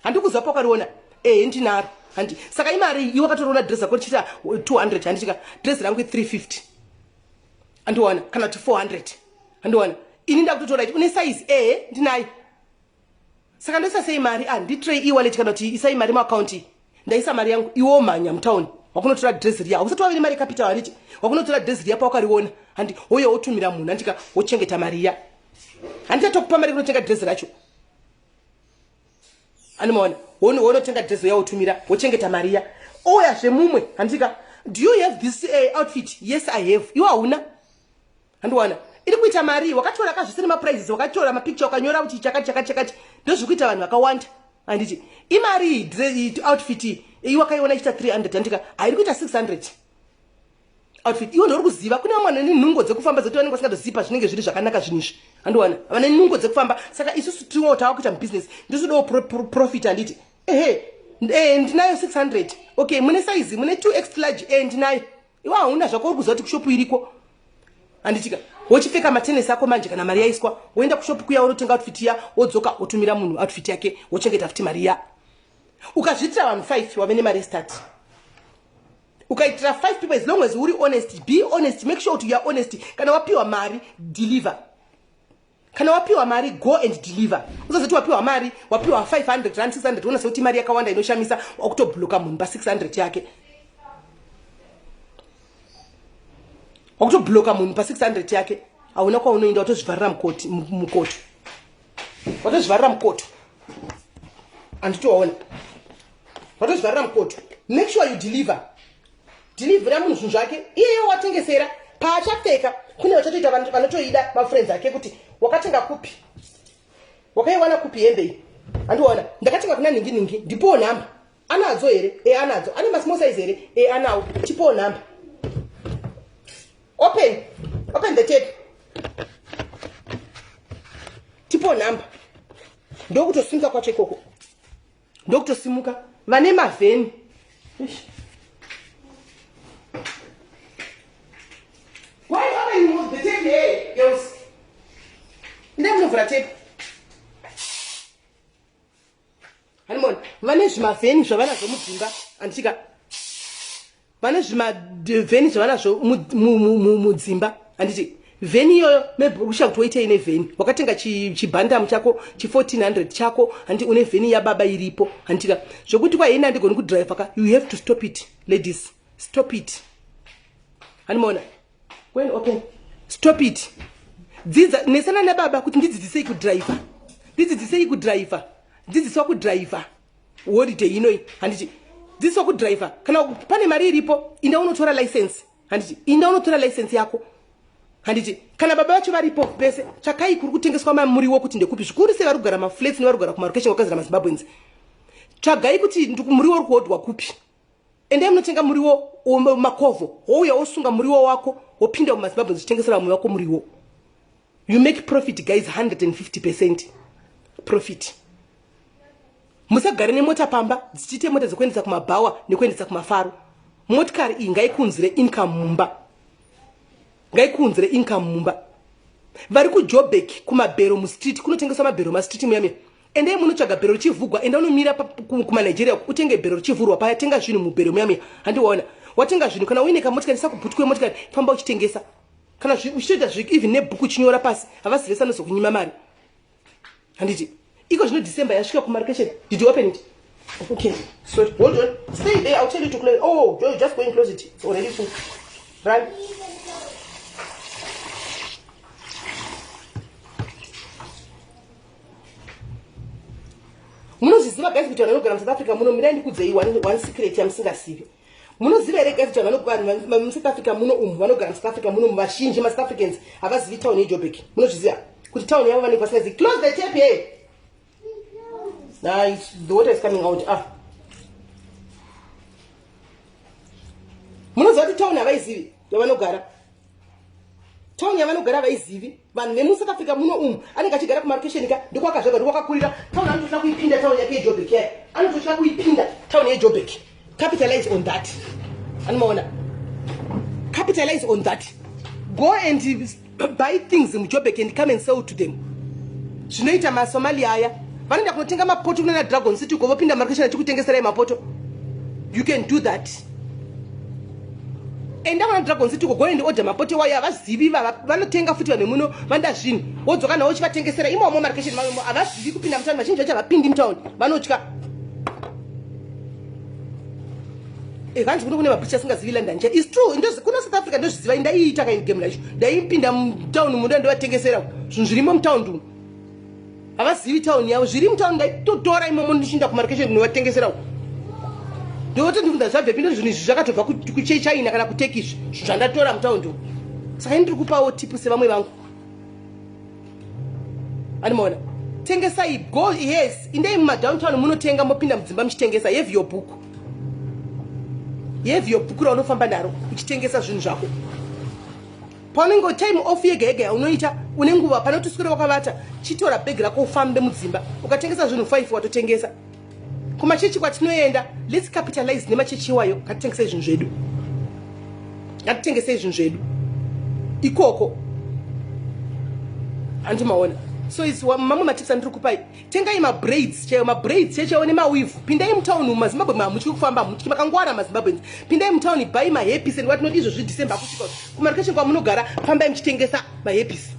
Handi kuziva pakariona? Ehe, ndinaro. Handi saka imari iwe wakatoriona dress rako richiita 200, handitika? Dress rangu i350, andiwana, kana kuti 400, andiwana. Ini ndakutotora iti une size. Ehe, ndinayo. Saka ndoisa sei mari? Ah, nditrei e-wallet kana kuti isai mari muakaunti. Ndaisa mari yangu, iwo mhanya mutauni, wakunotora dress riya. Hausati wave nemari yecapital, handiti? Wakunotora dress riya pawakariona, handi? Wouya wotumira munhu, handika? Wochengeta mari iya, handitatokupa mari kunotenga dress racho. Animaona? Wonotenga dress uya, wotumira, wochengeta mari iya. Ouyazve mumwe, handika? Do you have this outfit? Yes, I have. Iwe hauna, handiwana. Iri kuita mari. Wakatora kazvise nemaprices, wakatora mapicture, ukanyora kuti chakati chakati chakati. Ndozviri vanhu vakawanda, handiti? Imari iyi outfit iyi, iyi wakaiona ichiita 300, handika? Hairi kuita 600 outfit. Iwe ndouri kuziva kune vamwe vanhu nenungo dzekufamba dzekuti vanenge vasingatozipa zvinenge zviri zvakanaka zvinhu izvi, handiwana? Vane nungo dzekufamba. Saka isusu tiriwo tava kuita mubusiness, ndisudawo profit, handiti? Ehe, ndinayo 600. Okay, mune size, mune 2 x large? E, ndinayo. Iwe hauna zvako, uri kuziva kuti kushopu iriko, handitika? Wochipfeka matenesi ako manje. Kana mari yaiswa, woenda kushopu kuya, wonotenga outfit iya, wodzoka, wotumira munhu outfit yake, wochengeta futi mari iya. Ukazviitira vanhu 5, wave nemari yestart. Ukaitira 5 people, as long as uri honest, be honest, make sure kuti you are honest. Kana wapiwa mari, deliver. Kana wapiwa mari, go and deliver. Usazoti wapiwa mari, wapiwa 500 rand, 600, uona sekuti mari yakawanda inoshamisa, wakutobloka munhu pa600 yake. Wakutobloka munhu pa600 yake, hauna kwaunoenda, watozvivharira mukoto, watozvivharira mukoto. Handitoona, watozvivharira mukoto. Make sure you deliver. Deliver munhu zvinhu zvake iyeyo watengesera. Paachapfeka, kune vachatoita vanotoida, mafriends ake, kuti wakatenga kupi, wakaiwana kupi hembe iyi? Handiona, ndakatenga kuna ningi ningi, ndipowo nhamba. Anadzo here? E, anadzo. Ane masmall size here? E, anawo. Chipowo nhamba. Open, open the tape. Tipo nhamba. Ndokutosimuka kwacho ikoko, ndokutosimuka. Vane mavheni. Ish. Why open the tape here, girls? Ndai munovhura tape. Hanimona, vane zvimavheni zvavanazvo mudzimba, handitika? Vane zvimavheni zvavanazvo mudzimba, handiti? Vheni iyoyo, maybe usha kuti woitei nevheni. Wakatenga chibhandamu chako chi1400 chako, handi? Une vheni yababa iripo, handitika? Zvokuti kwaini handigoni kudhiraivha ka. You have to stop it, ladies, stop it. Hanimona, when open, stop it. Dzidza, nesana nababa kuti ndidzidzisei kudhiraivha, ndidzidzisei kudhiraivha. Dzidziswa kudhiraivha holiday inoi, handiti? Dzidziswa kudhiraivha. Kana pane mari iripo, inda unotora license, handiti? Inda unotora license yako, handiti? Kana baba vacho varipo pese, tsvakai kuri kutengeswa mamuriwo kuti ndekupi, zvikuru sei vari kugara maflats nevari kugara kumarokesheni kwakazara maZimbabweans. Tsvagai kuti muriwo uri kuhodwa kupi. Endai munotenga muriwo makovho, wouya wosunga muriwo wako, wopinda mumaZimbabwe uchitengesera vamwe vako muriwo. You make profit, guys, 150% profit. Musagare nemota pamba dzichiite mota dzekuendesa kumabhawa nekuendesa kumafaro. Motikari iyi ngaikunzire income mumba, ngaikunzire income mumba. Vari kuJobek, kumabhero mustreet, kunotengeswa mabhero mastreet muyamia. Endai munotsvaga bhero richivhugwa. Enda unomira kumaNigeria, utenge bhero richivhurwa paya. Tenga zvinhu mubhero muyamia, handiwaona? Watenga zvinhu, kana uine kamotikari, sakubhutu kwemotikari, famba uchitengesa. Kana uchitoita even nebhuku, uchinyora pasi, havasi vese anozokunyima mari, handiti? Iko zvino December yasvika kumarokesheni. Did you open it? Okay, sorry, hold on, stay there, I'll tell you to close. Oh, just go and close it, it's already full. Run. Munozviziva, guys, kuti vanhu vanogara muSouth Africa muno, mirai ndikudzei one secret yamusingazivi. Munoziva here, guys, kuti vanhu muSouth Africa muno umu, vanogara muSouth Africa muno, vazhinji maSouth Africans havazivi town yeJobek? Munozviziva kuti town yavo vanenge vasingazivi? Close the tap here. Nice, the water is coming out. Ah, munoziva kuti town havaizivi yavanogara? Town yavanogara havaizivi. Vanhu vemuSouth Africa muno umu, anenge achigara kumarokesheni ka, ndokwakazvarwa, ndokwakakurira. Town anototya kuipinda, town yake yeJobek yaya, anototya kuipinda town yeJobek. Capitalize on that, anomaona? Capitalize on that. Go and buy things muJobek and come and sell to them. Zvinoita maSomalia aya, vanoenda kunotenga mapoto kunana Dragon City uko, vopinda marokesheni achikutengeserai mapoto. You can do that. Enda kuna Dragon City uko, go and order mapoto wayo, havazivi. Vanotenga futi vanhu muno, vanoda zvinhu, wodzoka nawo uchivatengesera imomo marokesheni mavomo. Havazivi kupinda mutauni, vazhinji vacho havapindi mutauni, vanotya. Hanzi kuno kune maBritish asingazivi London cha. Is true. Kuno South Africa ndozviziva, ndaiita kaini game racho, ndaipinda mutauni muno, ndovatengesera zvinhu zvirimo mutaundi umu. Havazivi tauni yavo, zviri mutauni ndaitotora imomo ndichiinda kumarokesheni kunovatengesera. Ndoti ndikunda zvabvepi? Ndo zvinhu izvi zvakatobva kuChina kana kuTurkey, izvi zvinhu zvandatora mutaundi umu. Saka ini ndiri kupawo tip sevamwe vangu, animaona? Tengesai. Go, yes, indai mumadowntown munotenga, mopinda mudzimba muchitengesa. Have your book, have your book raunofamba naro uchitengesa zvinhu zvako. Paunenge time off yega yega yaunoita, une nguva pane kuti uswere wakavata, chitora bhegi rako ufambe mudzimba. Ukatengesa zvinhu 5, watotengesa. Kumachechi kwatinoenda, let's capitalize nemachechi iwayo. Ngatitengesei zvinhu zvedu, ngatitengesei zvinhu zvedu ikoko, handimaona? So its mamwe matips andiri kupai. Tengai mabraids chaiwo, mabraids chaichaiwo nemaweave. Pindai mutauni mumaZimbabwe, mamuchi kufamba muchi makangwara maZimbabweans. Pindai mutauni, buy mahairpiece and what not. Izvozvi December kusvika, kumarokesheni kwamunogara, fambai muchitengesa mahairpiece.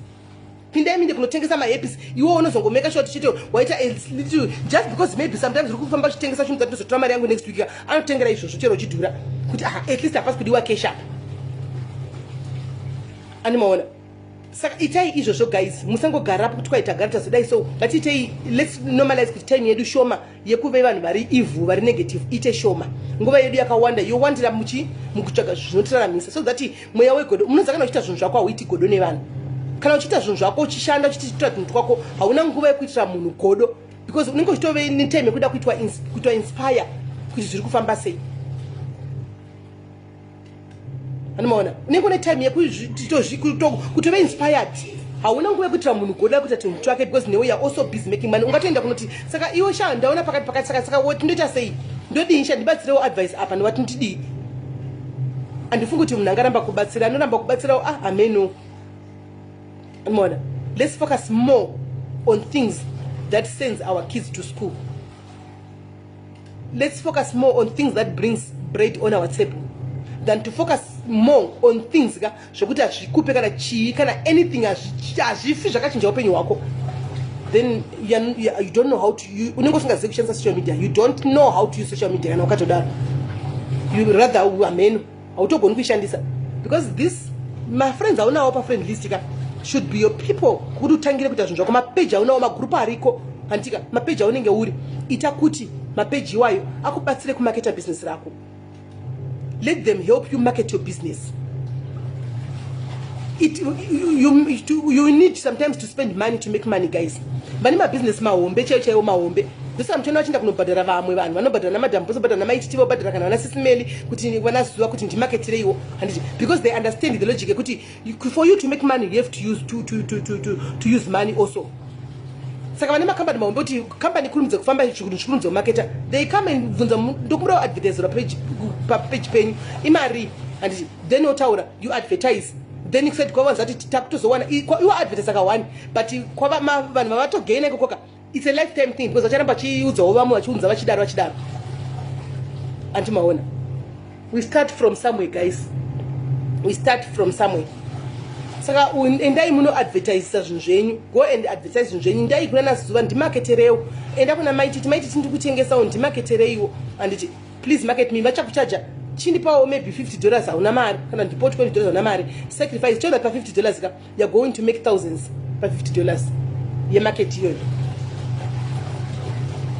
Pindai minde kunotengesa mahairpiece. Iwo unozongomeka sure chete waita a little, just because maybe sometimes uri kufamba uchitengesa chinhu, dzatinozotora mari yangu next week. Anotengera izvozvo chero uchidhura kuti aha, at least hapasi kudiwa cash apa. Animaona? Saka itai izvozvo, guys. Musangogarapo kuti kwaita gara tazodai. So ngatiitei, let's normalize kuti time yedu shoma yekuve vanhu vari evil, vari negative, ite shoma. Nguva yedu yakawanda yowandira muchi mukutsvaga zvinotiraramisa, so that mweya wegodo munoziva, kana uchiita zvinhu zvako hauiti godo nevanhu. Kana uchiita zvinhu zvako, uchishanda, uchiita zvinhu twako, hauna nguva yekuitira munhu godo, because unenge uchitove netime yekuda kuitwa inspire kuti zviri kufamba sei. Anomaona? Unenge une time yekutove inspired. Hauna nguva yekuitira munhu godo, kuita tunhu twake, because newe you are also busy making money. Ungatoenda kunoti, "Saka iwe sha, ndaona pakati pakati, saka tindoita sei? Ndodii sha? Ndibatsirewo advice apa." Ndovati, "Ndidii?" Handifungi kuti munhu angaramba kubatsira. Anoramba kubatsirawo, ah, ameno. Mona, let's focus more on things that sends our kids to school. Let's focus more on things that brings bread on our table than to focus more on things ka zvokuti hazvikupe kana chii, kana anything, hazvifi zvakachinja upenyu hwako. Then you don't know how to, unenge usingazivi kushandisa social media. You don't know how to use social media. Kana ukatodaro, you rather ameno hautogoni kuishandisa, because this mafriends aunawo pafriend list ka should be your people kuti utangire kuita zvinhu zvako. Mapeji aunawo, magrupu ariko, handika? Mapeji aunenge uri, ita kuti mapeji iwayo akubatsire kumaketa business rako. Let them help you market your business. You need sometimes to spend money to make money, guys. Vane mabhizinesi mahombe chaiwo chaiwo mahombe, ndosaka muchiona vachienda kunobhadhara vamwe vanhu, vanobhadhara namadam, vozobhadhara namaititi, vobhadhara kana vana sisimeli kuti vanazuva kuti ndimaketireiwo, handiti? Because they understand the logic yekuti for you to make money, you have to use, to use money also. Saka vane makambani mahombe, kuti kambani ikurumidze kufamba, zvinhu zvikurumidze kumaketa, they come and bvunza, "Ndokumbura kuadvertisera papeji penyu, imari?" Handiti? Then otaura, you advertise, then said kwavanza kuti takutozowana iwo advertise ka1, but vanhu vavatogaina ikokoka, it's a lifetime thing, because vacharamba vachiudzawo vamwe, vachiunza, vachidaro, vachidaro. Andimaona? We start from somewhere, guys. We start from somewhere. Saka endai munoadvertisisa zvinhu zvenyu. Go and advertise zvinhu zvenyu. Ndai kuna nazuva, "Ndimaketerewo." Enda kuna Maititi, "Maititi, ndiri kutengesawo, ndimaketereiwo," handiti? "Please market me." Vachakuchaja, "Chindipawo maybe $50." Hauna mari, kana ndipo $20, hauna mari. Sacrifice cho that pa $50 ka, you are going to make thousands. Pa $50 yemarket iyoyo,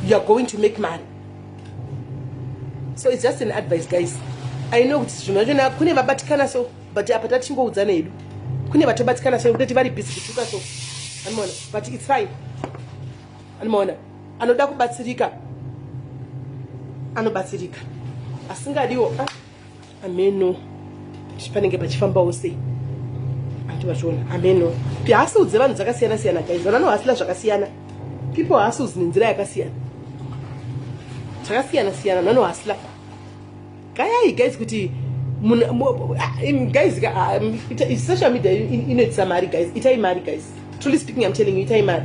you are going to make money. So it's just an advice, guys. I know kuti zvinhu zvachona kune vabatikana, so but apa tatingoudzana hedu. Kune vatobatikana so kutoti vari busy kutuka, so anomaona? But it's fine. Anomaona? Anoda kubatsirika anobatsirika, asingadiwo, ah, ameno panenge pachifambawo sei. Andivachiona? Ameno. Hustle dzevanhu dzakasiyana siyana, guys. Vanhu vanohustla zvakasiyana. People hustles nenzira yakasiyana, zvakasiyana siyana vanohustla. Gayai, guys, kuti guys, social media inoitisa mari, guys. Itai mari, guys. Truly speaking, I'm telling you, itai mari,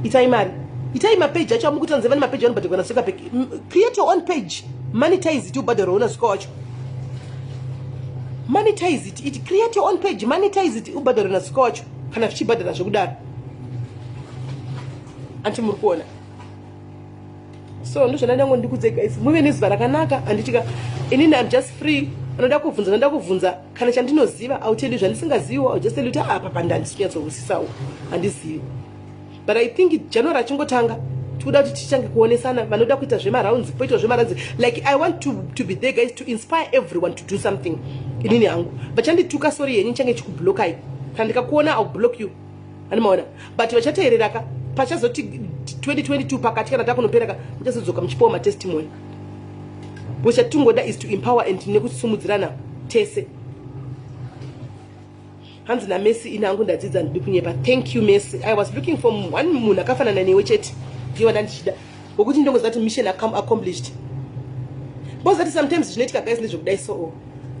itai mari, itai mapeji acho amukutanze. Vane mapeji vanobhadharwa naZuckerberg. Create your own page, monetize it, ubhadharwa naZuka wacho. Monetize it. Create your own page, monetize it, ubhadharwa naZuka wacho, kana zvichibhadhara zvekudaro. Anti muri kuona? So ndozvandandango ndikudze, guys. Muve nezuva rakanaka, handitika? Inini I'm just free. Anoda kubvunza, anoda kubvunza. Kana chandinoziva, I'll tell you. Zvandisingaziviwo, I'll just tell you kuti apa pandandisi kunyatsohwisisawo, handizivi. But I think January achingotanga, tikuda kuti tichange kuonesana. Vanoda kuita zvemarounds, poitwa zvemarounds. Like, I want to be there, guys, to inspire everyone to do something. Inini hangu, vachandituka, sorry yenyu, nichange chikublokai. Kana ndikakuona, I'll block you. Animaona? But vachateereraka, pachazoti 2022 pakati, kana takunoperaka, muchazodzoka muchipawo matestimony, because chatingoda is to empower and nekusumudzirana tese. Hanzi naMessi, "Ini hangu ndadzidza, ndidi kunyepa." Thank you, Messi. I was looking for one munhu akafanana newe chete, ndiye wandandichida, wokuti ndongoziva kuti mission accomplished, because that sometimes zvinoitika, guys, ndezvekudai. So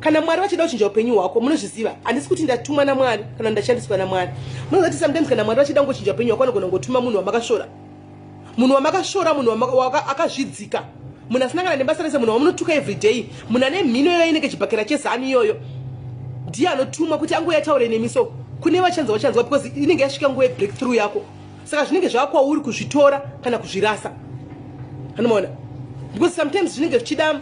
Kana Mwari vachida kuchinja upenyu hwako, munozviziva, handisi kuti ndatumwa naMwari kana ndashandiswa naMwari. Munoziva kuti sometimes kana Mwari vachida kungochinja upenyu hwako, vanogona kungotuma munhu wamakasvora, munhu wamakasvora, munhu akazvidzika, munhu asina kana nebasa rese, munhu wamunotuka everyday, munhu ane mhino iyoyo inenge chibhakera chezanu iyoyo, ndiye anotumwa kuti angouya taure nemi. So kune vachanzwa, vachanzwa, because inenge yasvika nguva yebreakthrough yako. Saka zvinenge zvava kwauri kuzvitora kana kuzvirasa, anomaona, because sometimes zvinenge zvichida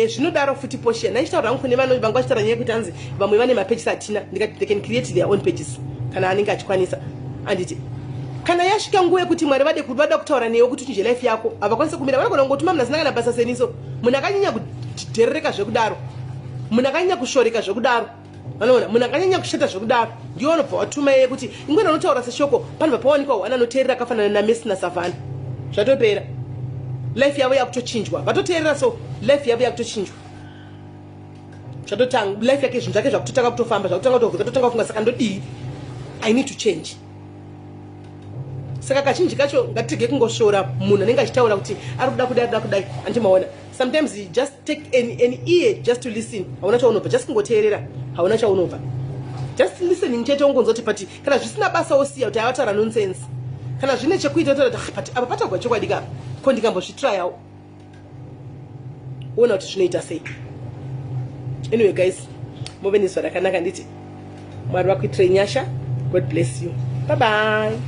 zvinodaro futi. Portia, ndaichitaura hangu kune vano vanga vachitaura nyaya yekuti hanzi vamwe vane mapages atina. Ndikati they can create their own pages kana anenge achikwanisa, anditi? Kana yasvika nguva yekuti Mwari vade vada kutaura newe kuti uchinje life yako, havakwanisi kumira. Vanogona kungotuma munhu asina kana basa seniso, munhu akanyanya kudherereka zvekudaro, munhu akanyanya kushoreka zvekudaro, vanoona munhu akanyanya kushata zvekudaro, ndiwo vanobva watuma iye kuti ingwena unotaura seshoko. Panobva pawanikwa hwana anoteerera akafanana naMesi naSavhana, zvatopera, life yavo yakutochinjwa. Vatoteerera, so life yavo yakutochinjwa, zvatotanga life yake, zvinhu zvake zvakutotanga kutofamba, zvakutanga kutovhurika, totanga kufunga, saka ndodii? I need to change. Saka kazhinji kacho ngatirege kungosvora munhu anenge achitaura kuti ari kuda kudai, ari kuda kudai, andimaona. Sometimes you just take an ear just to listen, hauna chaunobva. Just kungoteerera, hauna chaunobva. Just listening chete, ungonzwa kuti pati kana zvisina basa, wosiya kuti avataura nonsense. Kana zvine chekuita, taura kuti, "Ah, but apa patagwa chokwadi kapa, ko ndikambozvitrayawo, ona kuti zvinoita sei." Anyway guys, muve nezuva rakanaka. Nditi Mwari vakuitirei nyasha. God bless you. Bye bye.